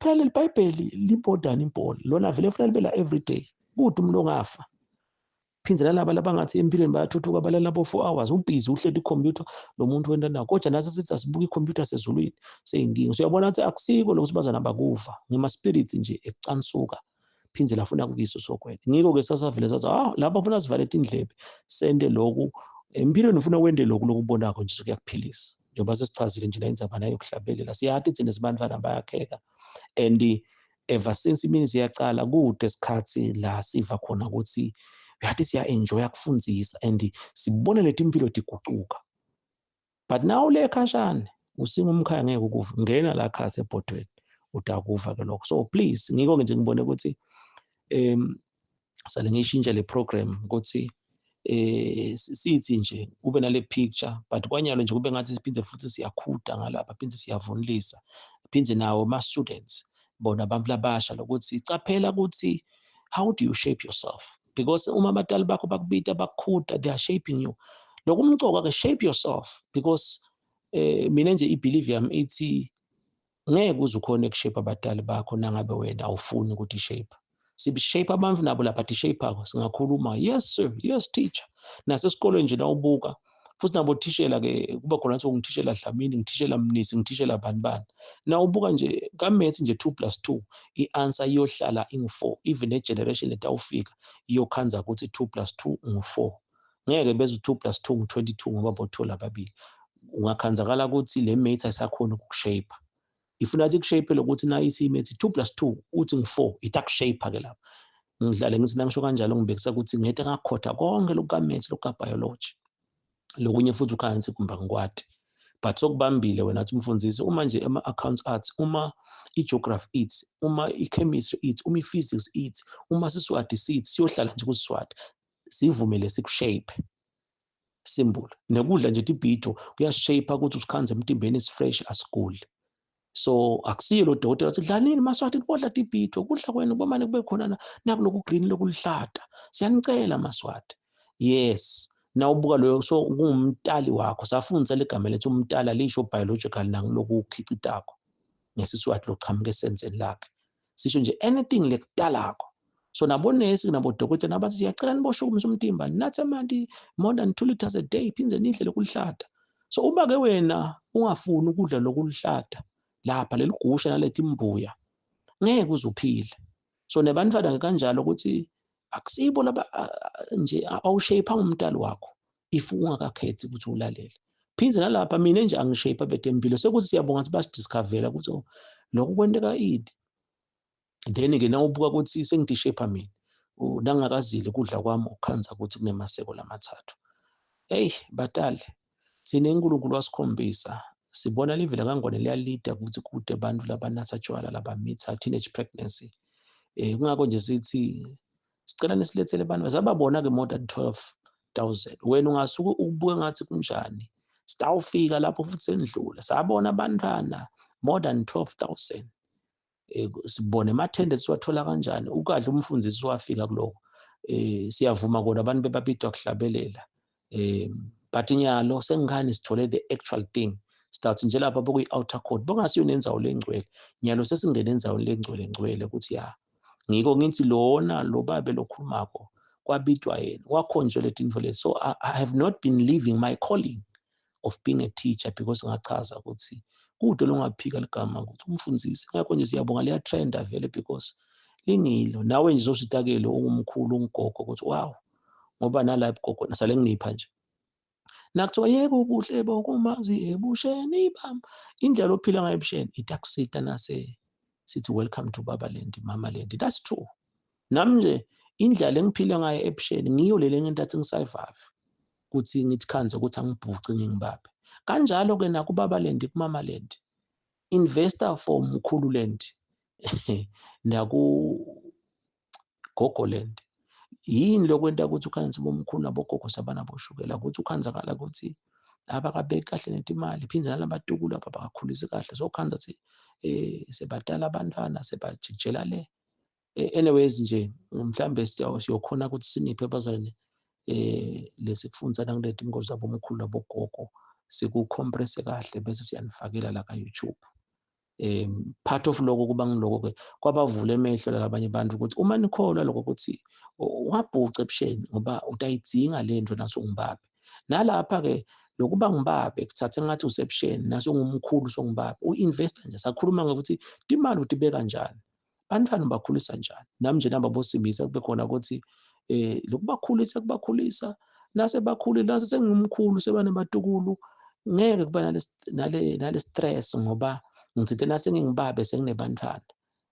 Phela leli bhayibheli libodani ibhola lona vele funa libe la every day kude umuntu ongafa. Phinde nalaba labangathi empilweni bayathuthuka balala bo 4 hours, ubhizi uhleli ikhompyutha lo muntu wenta nawo, kodwa nase sithi asibuka ikhompyutha sezulwini seyinkinga. So uyabona ukuthi akusiko lokuthi bazana bakuva ngema-spirits nje ekucansuka phinde lafuna kukiso sokwena. Ngiko-ke sasavele sathi ah lapha funa sivale tindlebe sente lokhu empilweni, ufuna wente lokhu lokubonako nje kuyakuphilisa njengoba sesichazile nje la indzaba nayo yokuhlabelela. Siyati thina sibantwana bayakheka and ever since imini siyacala kude isikhathi la siva khona ukuthi uyathi siya-enjoya kufundzisa and sibone leti impilo tigucuka, but now le khashane usinga umkhaya ngeke ukuva ngena la khasi ebhodweni utakuva ke lokho. So please ngiko nje ngibone ukuthi sale ngiyishintsha le program ukuthi sithi nje ube nale picture, but kwanyalo nje kube ngathi siphinde futhi siyakhuda ngalapha, phinde siyavunulisa, phinde nawo ama students bona abantu labasha lokuthi caphela ukuthi how do you shape yourself, because uma abatali bakho bakubita bakukhuda, they are shaping you. Lokumcoka ke, shape yourself, because mina nje i-belief yami ithi ngeke uze ukhone uku-shape abatali bakho nangabe wena awufuni ukuthi shape. Sibi-shape abantu nabo lapha ti-shape-ako singakhuluma, yes sir, yes teacher. Nasesikolweni nje nawubuka futhi nabo thishela ke kuba khona ukuthi ngithishela Dlamini, ngithishela Mnisi, ngithishela bani bani. Nawubuka nje ka-maths nje 2 plus 2 i-answer iyohlala ingu-4, even ne-generation etawufika iyokhanza ukuthi 2 plus 2 ngu-4. Ngeke beze 2 plus 2 ngu-22 ngoba bothola ababili. Ungakhanzakala ukuthi le maths ayisakhona ukuku-shape, ifuna ukuthi ku-shape lokuthi na ithi i-maths 2 plus 2 uthi ngu-4 itaku-shape ke lapho. Ngidlale ngithi nangisho kanjalo ngibekisa ukuthi ngete ngakhotha konke lokuka-maths, lokuka-biology, lokunye futhi ukhansi kumba ngikwati. But sokubambile wena athi umfundisi, uma nje ama-accounts arts, uma i-geography ithi, uma i-chemistry ithi, uma i-physics ithi, uma Siswati sithi, siyohlala nje kuSiswati, sivumele sikushape. Simple. Nekudla nje tibhido kuyashape ukuthi usikhanze emtimbeni is-fresh, asiguli. So akusiyo lo dokotela wathi dlanini maSwati, kodla tibhido, kudla kwenu bomane kube khona nakuloku green lokuluhlata. Siyanicela maSwati. Yes. Nawubuka loyo, so kungumtali wakho. Safundisa ligama lethu umtala, lisho biological nangiloku ukhicitako ngeSiswati lochamuka esenzeni lakhe. Sisho nje anything lekutalako. So nabonesi nabodokotela nabathi siyacela niboshukumisa umtimba, nathe amanti more than 2 liters a day, phindze nidle lokulihlata. So uma ke wena ungafuni ukudla lokulihlata lapha leligusha naleti mbuya, ngeke uze uphile. So nebantwana kanjalo ukuthi akusibo laba nje awushape ngumntali wakho if ungakakhethi ukuthi ulalele. Phindze nalapha mina nje angishape betempilo, sekuthi siyabonga ukuthi basidiscovera ukuthi lokhu kwenteka ini. Then ke nawubuka ukuthi sengidishape mina nangakazile kudla kwami, ukukhanza ukuthi kunemaseko lamathathu. Hey batali, thina uNkulunkulu wasikhombisa, sibona live lakaNgwane liyalida ukuthi kude abantu labanatha tshwala, labamitha, teenage pregnancy. Kungakho nje sithi sicela nisilethele abantu sababona ke more than 12,000. Wena ungasuke ukubuke ngathi kunjani, sitawufika lapho futhi sendlula sabona abantwana more than 12,000. Sibone emathende siwathola kanjani ukadla umfundisi wafika kuloko. Siyavuma kona abantu bebabidwa kuhlabelela, but nyalo sengikhani sithole the actual thing. Start nje lapha bokuyi outer court, bongasiyo nendzawo lengcwele. Nyalo sesingene endzaweni lengcwele ngcwele ukuthi ya ngiko ngithi lona lo babe lokhulumako kwabidwa yena wakhonjwe letinto lezi. So I have not been living my calling of being a teacher, because ngachaza ukuthi kude longaphika ligama ukuthi umfundisi. Ngakho nje siyabonga liyatrenda vele because lingilo nawe nje zositakele ungumkhulu ungigogo ukuthi wow, ngoba nala gogo nasale nginipha nje nakuthiwa yebo ubuhle bokumazi ebusheni bam, indlela ophila ngayo ebusheni itakusita nase sithi welcome to Baba Land, Mama Land. That's true. Nami nje indlela engiphila ngayo ebusheni ngiyo lele ngentathi ngisurvive ukuthi ngithi khanze ukuthi angibhuci ngingibabe kanjalo ke nakuBaba Land, kuMama Land. Investor for Mkhulu Land naku Gogo Land. Yini lokwenta ukuthi ukhanze bomkhulu nabogogo sabana boshukela, ukuthi ukhanzakala ukuthi abakabeki kahle netimali, phindze nalabatukulu apha bakakhulisi kahle. So khanza ukuthi sebadala abantwana sebajikijela le. Anyways nje mhlambe siyokhona ukuthi siniphe abazalwane lesikufundzana kuleti ingozi zabomkhulu nabogogo, sikucompresse kahle bese siyanifakela la ka YouTube. Part of lokho kuba ngiloko ke kwabavula emehlo labanye abantu ukuthi uma nikholwa lokho ukuthi ungabhuca ebusheni ngoba utayidzinga lento naso ungibabe. Nalapha ke lokuba ngibabe kuthathe ngathi usebusheni naso ngumkhulu songibabe uinvesta nje. Sakhuluma ngokuthi imali utibeka kanjani, bantwana bakhulisa njani. Nami nje namba bosimisa kube khona ukuthi lokubakhulisa kubakhulisa nase bakhulile, nase sengumkhulu sebanabatukulu, ngeke kuba nale stress ngoba ngitsite nase ngingibabe senginebantwana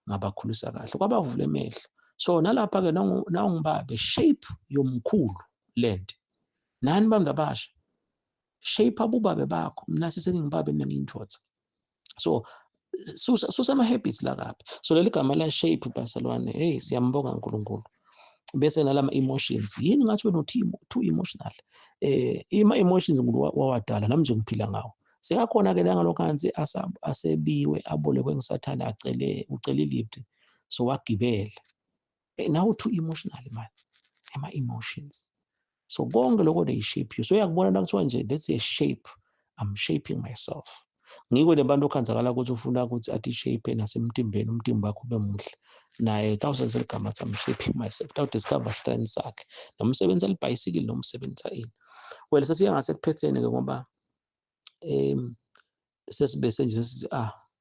ngabakhulisa kahle, kwabavula emehlo. So nalapha ke nawungibabe shape yomkhulu land, nani bantu abasha shape abubabe bakho, mina sesengingibabe mina ngiyindoda. So susa ama habits la kabi. So leli gama la shape bazalwane, hey siyambonga uNkulunkulu. Bese nalama emotions, yini ngathi wena uthi too emotional. Ima emotions wawadala, nami nje ngiphila ngawo. Sekakhona ke la ngalokhansi asebiwe abolekwe ngisathane, acele ucela ilift, so wagibela. Now too emotional man, ama emotions. So konke lokho they shape you. So uyakubona la kuthiwa nje this is a shape, I'm shaping myself. Ngiko lebantu okhanzakala ukuthi ufuna ukuthi athi shape nasemtimbeni, umtimba wakho ube muhle, naye thousands eligama athi I'm shaping myself, tawu discover strength sakhe, noma usebenzisa libhayisikili noma usebenzisa ini. Well, sesiya ngasekuphetheni ke ngoba sesibese nje sesithi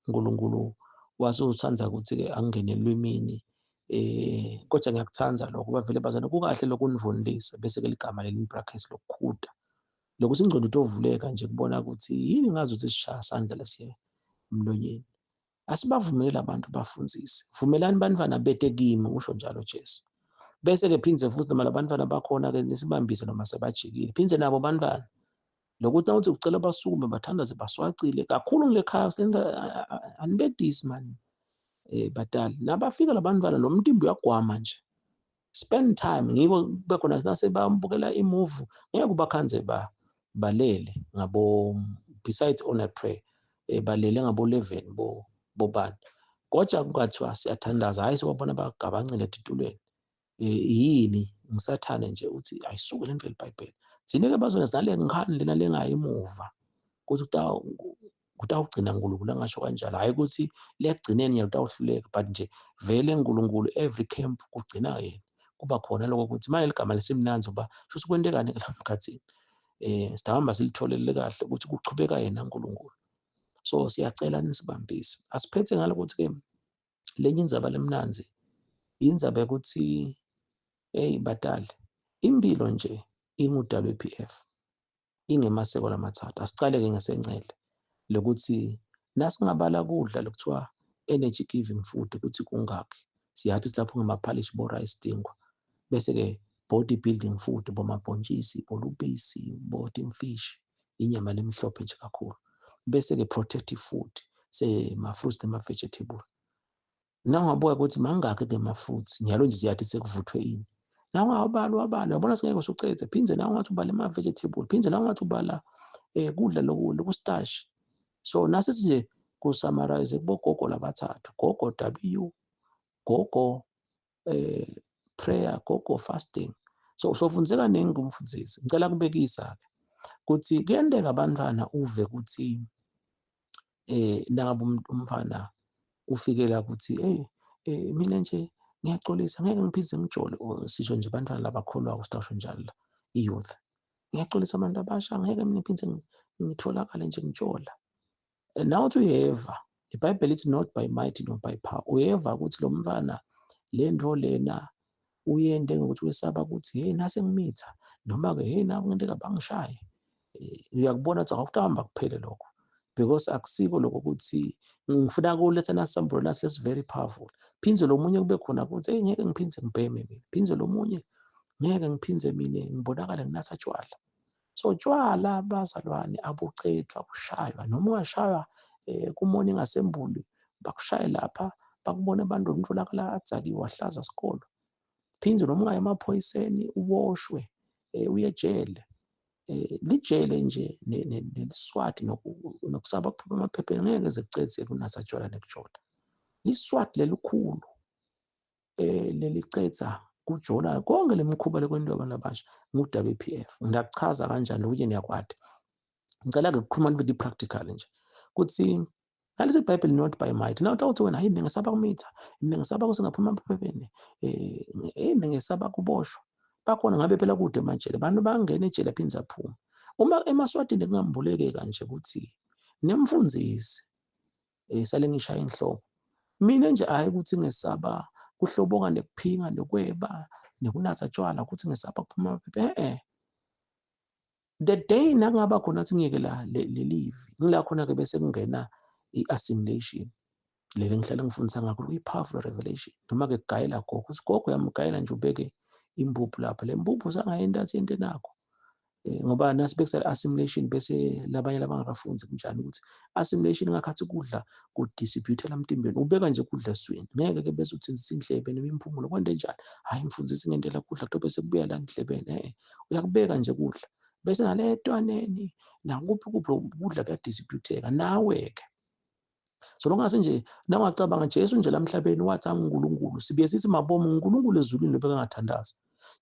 uNkulunkulu wasuthanda ukuthi ke angene elwimini. Kodwa ngiyakuthanda lokho bavele bazana kukahle lokunivunulisa, bese ke ligama leli brackets lokukhuda lokuthi ingqondo itovuleka nje kubona ukuthi yini ngazi ukuthi sishaya sandla lesiye emlonyeni. Asibavumele labantu bafundzise, vumelani bantwana bete kimi, usho njalo Jesu. Bese ke phindze futhi noma labantwana bakhona ke nisibambise noma sebajikile, phindze nabo bantwana Lokuthi nawuthi ucela basukume bathandaze baswacile kakhulu ngile khaya senza anibedisi mani batali nabafika labantwana lo mtimba uyagwama nje. Spend time ngiko kube khona sinasebambukela imuvi ngeke ubakhanze ba balele ngabo besides on a prayer balele ngabo 11 bo bobani kodwa kungathiwa siyathandaza hayi siwabona bagabancile etitulweni. Yini ngisathane nje uthi ayisuke le ndlela iBhayibheli. Thina-ke bazona sinale ngikhani lena lengayi emuva ukuthi kutawugcina uNkulunkulu angasho kanjalo, hhayi ukuthi lekugcineni yena utawuhluleka, but nje vele uNkulunkulu every camp kugcina yena. Kuba khona lokho ukuthi manje ligama lesimnanzi uba shuthi kwentekani kula mkhathini. Sitahamba silitholele kahle ukuthi kuchubeka yena uNkulunkulu. So siyacela nisibambise. Asiphethe ngalokuthi-ke lenye indzaba lemnandzi indzaba yokuthi hey badali impilo nje ingu-WPF ingemaseko lamathathu. Asicale-ke ngesencele lokuthi nasingabala kudla lokuthiwa energy giving food ukuthi kungakhi, siyathi silapho ngamaphalishi bo-rice dingwa, bese-ke body building food bomabhontshisi, bolubisi, botimfish, inyama lemhlophe nje kakhulu, bese-ke protective food sema-fruits nema-vegetable. Nawungabuka ukuthi mangakhi-ke ama-fruits nyalo nje siyathi sekuvuthwe ini, nawungawabala wabala uyabona singeke usucedze. Phindze nawe ungathi ubala ama-vegetable, phindze nawe ungathi ubala kudla loku-starch. So nasithi nje ku-summarize kubogogo labathathu, gogo W, gogo prayer, gogo fasting. So sofundzeka kaningi kumfundisi. Ngicela kubekisa-ke ukuthi kuyenteka abantwana uve ukuthi nangabe umfana ufikela ukuthi hey mina nje ngiyaxolisa ngeke ngiphinde ngijole, sisho nje abantwana labakholwako sitawusho njalo la i-youth, ngiyaxolisa abantu abasha ngeke mina ngiphinde ngitholakale nje ngijola. Nawe uthi uyeva iBhayibheli lithi not by might nor by power, uyeva ukuthi lo mfana le nto lena uyende ngokuthi wesaba ukuthi hey nase ngimitha noma-ke hey nakungenteka bangishaye. Uyakubona ukuthi akuhamba kuphele lokho because akusiko lokho ukuthi ngifuna kuletha nasambulo nasi is very powerful. Phindze lo munye kube khona ukuthi hey ngeke ngiphindze ngibheme mina, phindze lo munye ngeke ngiphindze mina ngibonakale nginatha tshwala. So tshwala bazalwane abucethwa kushaywa, noma ungashaywa ku-morning assembly bakushaye lapha bakubone abantu umtholakala adzakiwe wahlaza sikolo. Phindze noma ungaye emaphoyiseni uboshwe uye ejele. Lijele nje neliswati nokusaba kuphuma emaphepheni ngeke ze kucedze kunatha tshwala nekujola. Liswati lelikhulu lelicedza kujola konke lemikhuba lekwentiwa abantu abasha ngu-WPF. Ngiyakuchaza kanjani lokunye niyakwati. Ngicela-ke ukukhuluma nibe practical nje kuthi nalesi iBhayibheli not by might. Now utawuthi wena hayi mina ngisaba kumitha, mina ngisaba ukuthi ngaphuma emaphepheni, mina ngisaba kuboshwa. Bakhona ngabe phela kude emajele, abantu bangena ejele phindze aphuma. Uma emaswatini kungambulekeka nje ukuthi nemfundisi sale ngishaya inhloko. Mina nje hayi ukuthi ngesaba kuhlobonga nekuphinga nekweba nekunatha tshwala ukuthi ngesaba kuphuma amaphepha. The day nakungaba khona ukuthi ngiyekela lelivi ngila khona ke bese kungena i-assimilation leli ngihlale ngifundisa ngakho kuyi-powerful revelation. Noma ke kugayela gogo, uthi gogo uyamgayela nje ubeke impuphu lapha, le mpuphu usangayenta athi into enakho. Ngoba nasibekisa assimilation bese labanye labangakafundi kunjani ukuthi assimilation ngakhathi kudla ku-distribute emtimbeni, ubeka nje kudla eswini ngeke ke bese uthinzisa indlebe noma imphumulo kwente njani, hayi mfundisi ngendlela kudla kuto bese kubuya la endlebeni. Uyakubeka nje kudla bese nale etwaneni nakuphi kuphi kudla kuyadistributeka nawe ke. So lokungase nje nawungacabanga Jesu nje lamhlabeni wathi anguNkulunkulu, sibuye sithi mabomu uNkulunkulu ezulwini lobekangathandaza.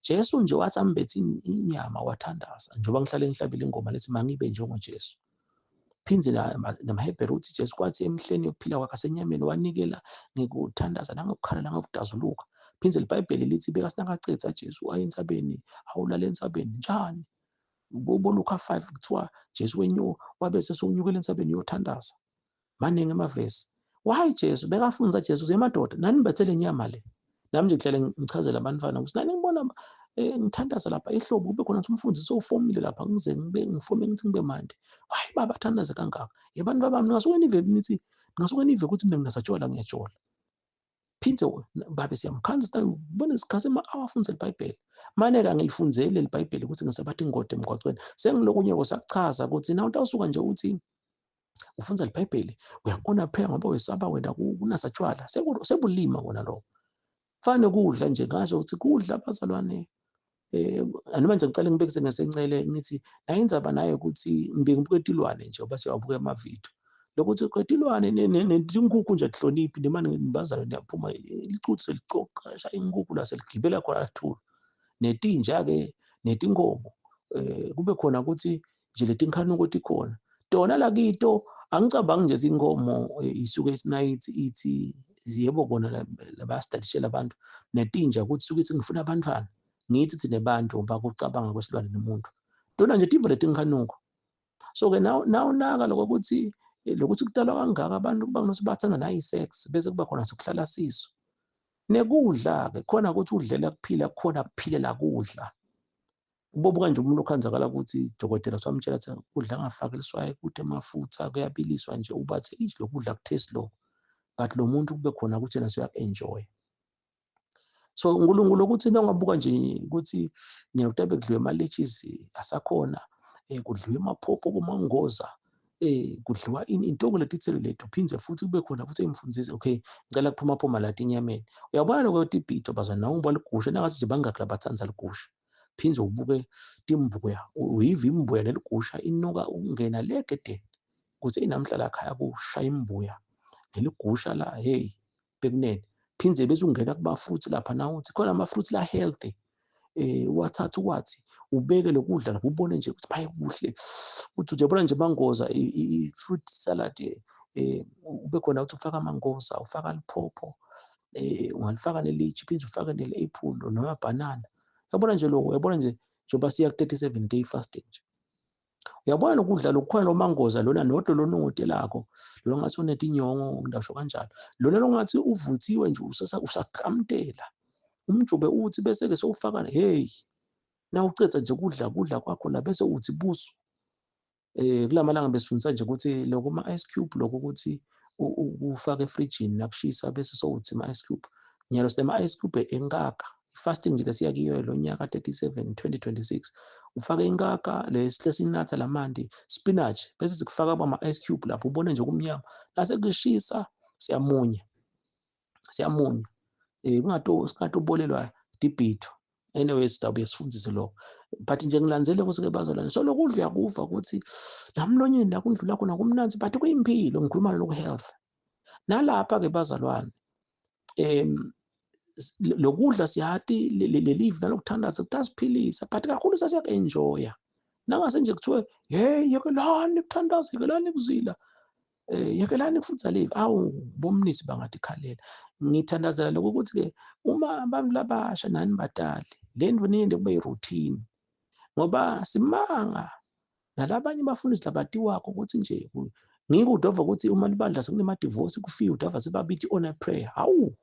Jesu nje wathi ambethe inyama wathandaza, njengoba ngihlale ngihlabela ingoma lethi mangibe njengoJesu. Phindze namaHebheru uthi Jesu kwathi emhleni yokuphila kwakhe asenyameni wanikela ngokuthandaza nangokukhala nangokudazuluka. Phindze iBhayibheli lithi bekasinakacetha Jesu aye entsabeni, awulala entsabeni njani? BoLuka 5 kuthiwa Jesu wenyuka wabe sesonyukela entsabeni yothandaza. Maningi amavesi. Why Jesu bekafundisa Jesu uze madoda nani nibethele inyama le. Nami nje ngihlale ngichazela abantwana ukuthi nani ngibona ngithandaza lapha ehlobo kube khona ukuthi umfundisi owufomile lapha ngize ngibe ngifome ngithi ngibe mandi. Why baba thandaze kangaka? Yebantu babami ningasuke nive nithi ningasuke nive ukuthi mina nginasatshwala ngiyajola. Phindze babe siyamkhanza sibone isikhathi ema-hour afundza libhayibheli. Mane-ke angilifundzeli leli bhayibheli ukuthi ngisabatha ingodi emgwacweni. Sengilokunye kusakuchaza ukuthi na utawusuka nje uthi ufundza libhayibheli uyakona phela ngoba wesaba wena kunasatshwala sebulima kona lokho. Fane kudla nje ngasho ukuthi kudla bazalwane anoma nje ngicela ngibekise ngesencele ngithi nayo indzaba nayo ukuthi ngibe ngibuke tilwane nje ngoba siyawabuka amavidiyo lokuthi tilwane netinkukhu nje atihloniphi noma nibazalwane niyaphuma licuthe selicoca inkukhu la seligibela khona lathula netinja-ke netinkomo kube khona ukuthi nje letinkhanuko tikhona tona lakito. Angicabangi nje inkomo isuke isinayithi ithi yebo kona labayastadishela abantu netinja ukuthi suke ithi ngifuna abantwana ngithi thine bantu ngoba kucabanga kwesilwane nomuntu tona nje timvo letinkhanuko. So-ke nawunaka lokho ukuthi lokuthi kudalwa kangaka abantu kuba nokuthi bathanda nayi-sex bese kuba khona sokuhlala siso nekudla-ke khona ukuthi udlela kuphila khona kuphilela kudla. Ubobuka nje umuntu okhanzakala ukuthi dokotela samtshela ukuthi kudla angafaki liswayi kuthi amafutha kuyabiliswa nje ubathe ish lokudla kuthesi lokho, but lo muntu kube khona ukuthi yena uyaku-enjoy. So uNkulunkulu ukuthi nongabuka nje ukuthi ngiyakutabe kudliwe ama-litchis asakhona kudliwe amaphopho bomangoza kudliwa intongo letitselo lethu phindze futhi kube khona futhi emfundisi okay ngicela kuphuma phuma la tinyameni. Uyabona lokho tibhitho bazwa nawe uba ligusha nangathi nje bangaki labatsanza ligusha phindze ubuke timbuya uyiva imbuya neligusha inuka ukungena le egedeni ukuthi inamhla la khaya kushaya imbuya neligusha la hey bekunene. Phindze bese ungena kuma fruits lapha nawe uthi khona ama fruits la healthy uwathatha uwathi ubeke lokudla lapho ubone nje ukuthi baye kuhle uthi uyabona nje mangoza i-fruit salad ube khona ukuthi ufaka amangoza ufaka liphopho ungalifaka nelitshi phinde ufake nele-apple noma banana. Uyabona nje lokho, uyabona nje njengoba siya ku-37 day fasting nje uyabona lokudla lokukhona lo mangoza lona nodlo lonongotelako lona ngathi unetinyongo ngisho kanjalo lona longathi uvuthiwe nje usakramtela umjube uthi bese ke sowufaka hey na ucetha nje kudla kudla kwakho la bese uthi buso kulamalanga besifundisa nje ukuthi lokho ma ice cube lokho ukuthi ufake efrijini nakushisa bese sowuthi ma ice cube nyalo sinema ice cube enkaka fasting nje lesiya kiyo lo nyaka 37 2026 ufake inkaka lesihle sinatha lamanti spinach bese sikufaka ama ice cube lapho ubone nje kumnyama nase kushisa siyamunya siyamunya kungato singatobolelwa dibhitho. Anyways sitawubuye sifundise lokho but nje ngilandzele ukuthi ke bazalwane so lokudla uyakuva ukuthi lamlonyeni la kundlula khona kumnanzi but kuyimpilo ngikhuluma lokhu health nalapha ke bazalwane lokudla siyati lelive nalokuthandaza kutasiphilisa but kakhulu sasiyaku-enjoya nangase nje kuthiwe hey yekelani ukuthandaza yekelani kuzila yekelani kufundza live awu bomnisi bangathi khalela. Ngithandazela lokho ukuthi ke uma abantu labasha nani badali le nto niyende kube i-routine ngoba simanga nalabanye bafundisi labatiwakho ukuthi nje ngiko udova ukuthi uma libandla sekunema-divorce kufiwe udova sebabithi on prayer hawu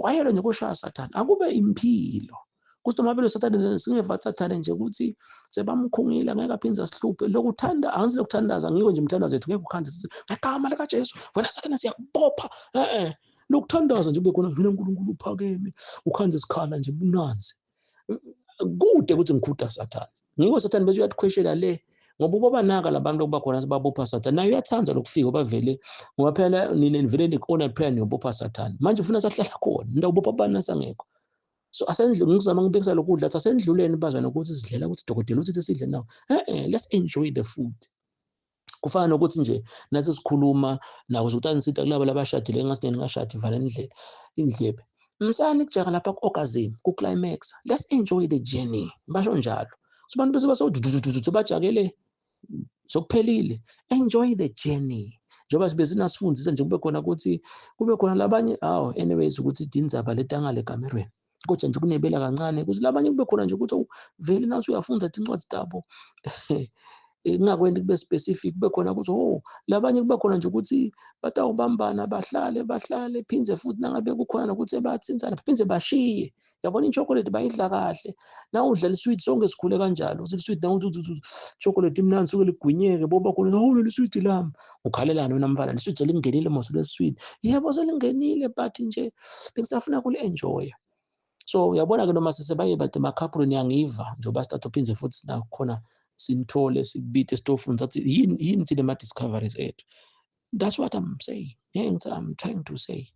kwayelwa nje koshaya sathane akube impilo kuthi noma vele sathane singeva sathane nje ukuthi sebamkhungile ngeke aphinde asihluphe lokuthanda angithi lokuthandaza ngiko nje umthandazo wethu ngeke ukhanze sithi ngegama likaJesu wena sathane siyakubopha lokuthandaza nje kube khona vele uNkulunkulu uphakeme ukhanze isikhala nje bunanzi kude ukuthi ngikhuda sathane ngiko sathane bese uyatikhweshela le ngoba ubabanaka labantu okuba khona sebabopha sathane naye uyathanda lokufika bavele ngoba phela nina nivele ni-honor prayer niyobopha sathane manje ufuna sahlala khona ndawubopha abantu nasangekho. So asendlu ngizama ngibekisa lokudla athi asendluleni bazwana ukuthi sidlela ukuthi dokotela uthi sidle nawo let's enjoy the food. Kufana nokuthi nje nathi sikhuluma nako sikuthi kulabo labashadile engasineni ngashadi vala indlela indlebe msani kujaka lapha ku-orgasm ku-climax let's enjoy the journey basho njalo. So abantu bese baso bajakele sokuphelile enjoy the journey njengoba sibe sinasifundisa nje kube khona ukuthi kube khona labanye awu anyways ukuthi dindzaba letangale kamerweni kodwa nje kunebela kancane ukuthi labanye kube khona nje ukuthi vele nathi uyafunda tincwadi tabo. Ngingakwenti kube specific, kube khona ukuthi oh labanye kuba khona nje ukuthi batawubambana bahlale bahlale, phindze futhi nangabe kukhona nokuthi bathintsana phindze bashiye. Yabona i-chocolate bayidla kahle, nawudla liswidi sonke sikhule kanjalo, uthi liswidi nawuthi chocolate imnandi suke ligwinyeke, boba khona oh leli swidi lami, ukhalelana wena mfana, liswidi selingenile mos leswidi. Yebo selingenile, but nje bengisafuna kuli-enjoya. So uyabona-ke noma sesebaye bade emakhapulweni, niyangiva njengoba sithatha uphindze futhi sinakhona sinithole sikubite esitofuni sathi yini yini thina ama-discoveries ethu. That's what I'm saying, ngeke ngithi I'm trying to say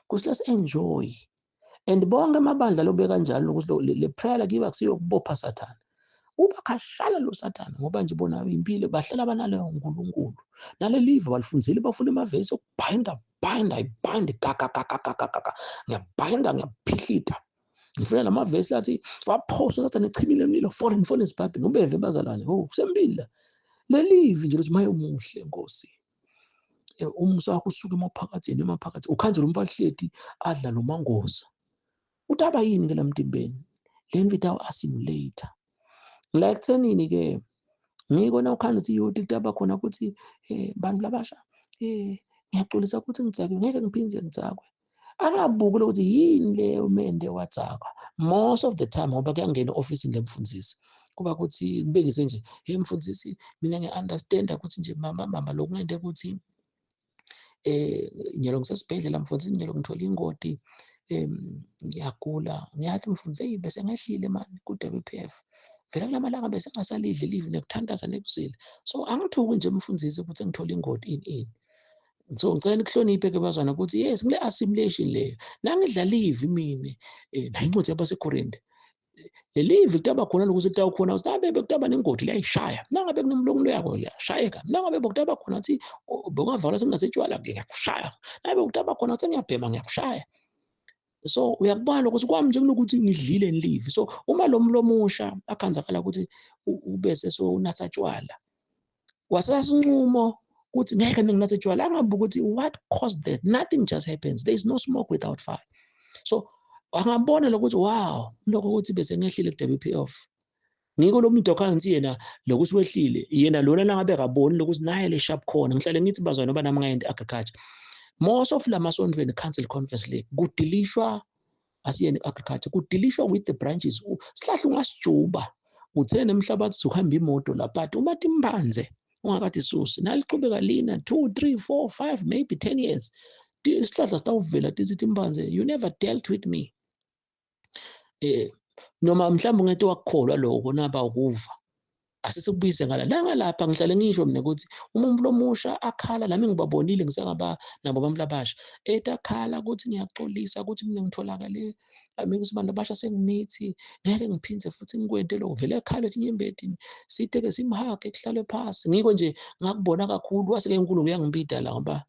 ukuthi let's enjoy. And bonke amabandla lobe kanjalo ukuthi le prayer lakiba kusiyokubopha Sathane, uba khashana lo Sathane, ngoba nje bona impilo bahlala banaleyo uNkulunkulu nale live balifundzile, bafuna emavesi okubhinda binda ibhind ga ga ga ga ga ga ga, ngiyabhinda ngiyaphihlita, ngifuna lamavesi athi waphosa Sathane echibile emlilo foreign foreign isibhabhini ubeve bazalwane. Oh kusempilo la lelivi nje lokuthi maye umuhle Nkosi, umusa wakho usuke emaphakathini emaphakathi, ukhanjela umfana hleti adla lo mangoza, uthi aba yini ke lamtimbeni le nto itawu assimilate la ekuthenini ke ngikona ukhanza ukuthi youth kutaba khona ukuthi bantu labasha ngiyaxolisa ukuthi ngidzakwe, ngeke ngiphindze ngidzakwe, angabuki ukuthi yini le umende wadzakwa. Most of the time ngoba kuyangena e-ofisini lemfundisi, kuba ukuthi kubekise nje, hey mfundisi mina ngiya-understanda ukuthi nje mama mama lokungente ukuthi nyalo ngisesibhedlela mfundisi, nyalo ngithola ingoti, ngiyagula, ngiyathi mfundisi hey bese ngehlile mani ku-WPF, vele kulamalanga bese ngingasalidli live nekuthandaza nekuzila, so angithuki nje mfundisi ukuthi ngithola ingoti ini ini. So ngicela nikuhloniphe ke bazwana ukuthi yes ngile assimilation leyo, nangidla live mina nayo incwadi yabaseKorinte le live kutaba khona lokuthi litawukhona ukuthi nabe bekutaba nengodi liyayishaya, nangabe kunomlomo loyako liyashayeka, nangabe bekutaba khona ukuthi bekungavala senginathe tshwala ngiyakushaya, nangabe kutaba khona ukuthi ngiyabhema ngiyakushaya. So uyakubala ukuthi kwami nje kunokuthi ngidlile nilive. So uma lo mlomo usha akhanzakala ukuthi ubese so unatha tshwala, wasesinqumo ukuthi ngeke nginathe tshwala, angabuka ukuthi what caused that. Nothing just happens, there is no smoke without fire. So angabona lokuthi wow lokho ukuthi bese ngehlile ku-WPF, ngiko lo muntu okhansi yena lokuthi wehlile yena lona nangabe akaboni lokuthi naye le sharp khona. Ngihlale ngithi bazwana noba nami ngayenti agriculture, most of lamasontweni council conference le kudilishwa asiyeni agriculture, kudilishwa with the branches. Sihlahla ungasijuba uthe nemhlabathi suhamba imoto la, but uma timbanze ungakathi susi nalichubeka lina 2 3 4 5 maybe 10 years isihlahla sitawuvela tithi timbanze you never dealt with me. Noma mhlawumbe ungete wakukholwa lokho naba ukuva, asisikubuyise ngala la ngalapha. Ngihlale ngisho mina ukuthi umuntu lomusha akhala, nami ngibabonile ngisengaba nabo abantu labasha ethi akhala ukuthi ngiyaxolisa ukuthi mina ngitholakale ami ukuthi abantu abasha sengimithi ngeke ngiphindze futhi ngikwente lokho, vele ekhala ethi inyembeti sithe ke simhage kuhlalwe phasi. Ngiko nje ngakubona kakhulu wase ke uNkulunkulu uyangibida la, ngoba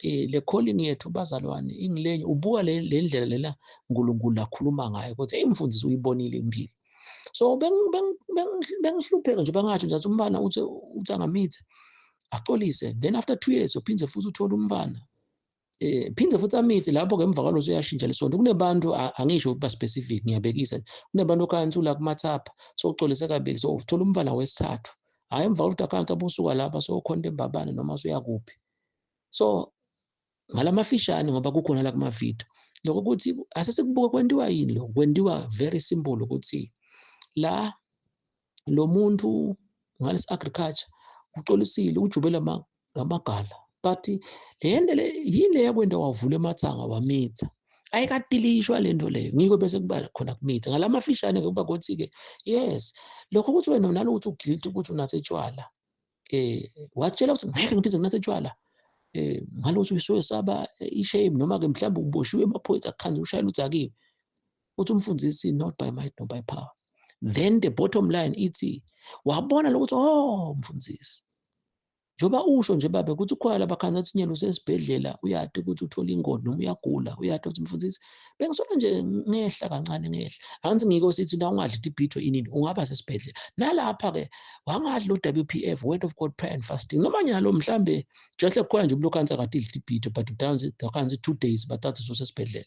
le calling yethu bazalwane ingilenye ubuka le ndlela lena uNkulunkulu akhuluma ngayo ukuthi hey mfundisi uyibonile impilo. So bengihlupheka nje bangathi nje umfana uthi uthi angamitha axolise, then after 2 years uphindze futhi uthola umfana phindze futhi amithe, lapho ke emva kwaloso uyashintsha lesonto. Kunebantu angisho ukuba specific, ngiyabekisa, kunebantu okhansi ula kumathapha so uxolise kabili, so uthola umfana wesithathu, hayi emva kokuthi akhansi abusuka lapha so ukhonta embabane noma usuyakuphi. So ngalamafishane ngoba kukhona la kuma video lokho ukuthi asesikubuka kwentiwa yini lokho, kwentiwa very simple ukuthi la lo muntu ngalesi agriculture uxolisile ujubela lamagala, but le nto le yini le yakwenta wavula emathanga wamitha, ayikatilishwa le nto leyo, ngiko bese kuba khona kumitha ngalamafishane ke kuba ukuthi ke yes lokho ukuthi wena unalo ukuthi uguilty ukuthi unathe tshwala, watshela ukuthi ngeke ngiphinde nginathe tshwala, ngalokuthi usuyesaba ishame noma ke mhlawumbe uboshiwe emaphoyisa akukhanze ushayela udzakiwe, uthi umfundisi not by might nor by power. Then the bottom line ithi wabona lokuthi oh mfundisi njoba usho nje babe ukuthi ukhona labakhanza athi nyelo usesibhedlela uyati ukuthi uthola ingodi noma uyagula, uyati ukuthi mfundisi bengisola nje ngehla kancane ngehla, angithi ngiko sithi na ungadli tibhitho inini ungaba sesibhedlela. Nalapha ke wangadli lo WPF, Word of God Prayer and Fasting, noma nyalo mhlambe jehle kukhona nje umuntu okhanza akadli tibhitho but udansi akhanzi 2 days bathathe sosesibhedlela.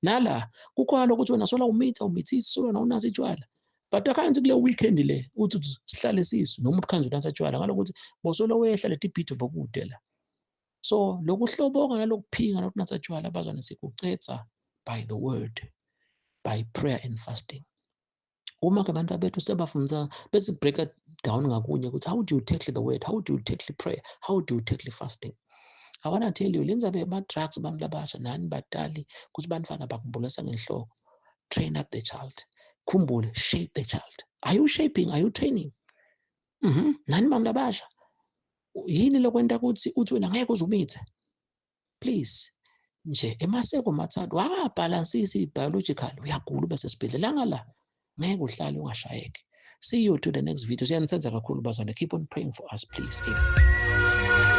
Nala kukhona lokuthi wena sola umitha umithisi sola unathi tshwala, But akhanzi kule weekend le uthi sihlale sisu noma ukhanzi udansa tshwala ngalokuthi bosolo wehla letibhido bokude la. So lokuhlobonga nalokuphinga nokunatha tshwala bazwane sikucetha by the word, by prayer and fasting. Uma ke abantu bethu sebafundisa bese break down ngakunye ukuthi how do you tackle the word, how do you tackle prayer, how do you tackle fasting. I wanna tell you, lendzaba yema-drugs bantu labasha nani batali ukuthi bantfwana bakubulasa ngenhloko. Train up the child, khumbule, shape the child. Are you shaping? Are you training? Nani bantu labasha, yini lokwenta ukuthi uthi wena ngeke uze umithe? Please nje emaseko mathathu wangabhalansisi biological, uyagula ube sesibhedlela ngala, ngeke uhlale ungashayeki. See you to the next video. Siyanithenza kakhulu bazwane. Keep on praying for us, please. Amen.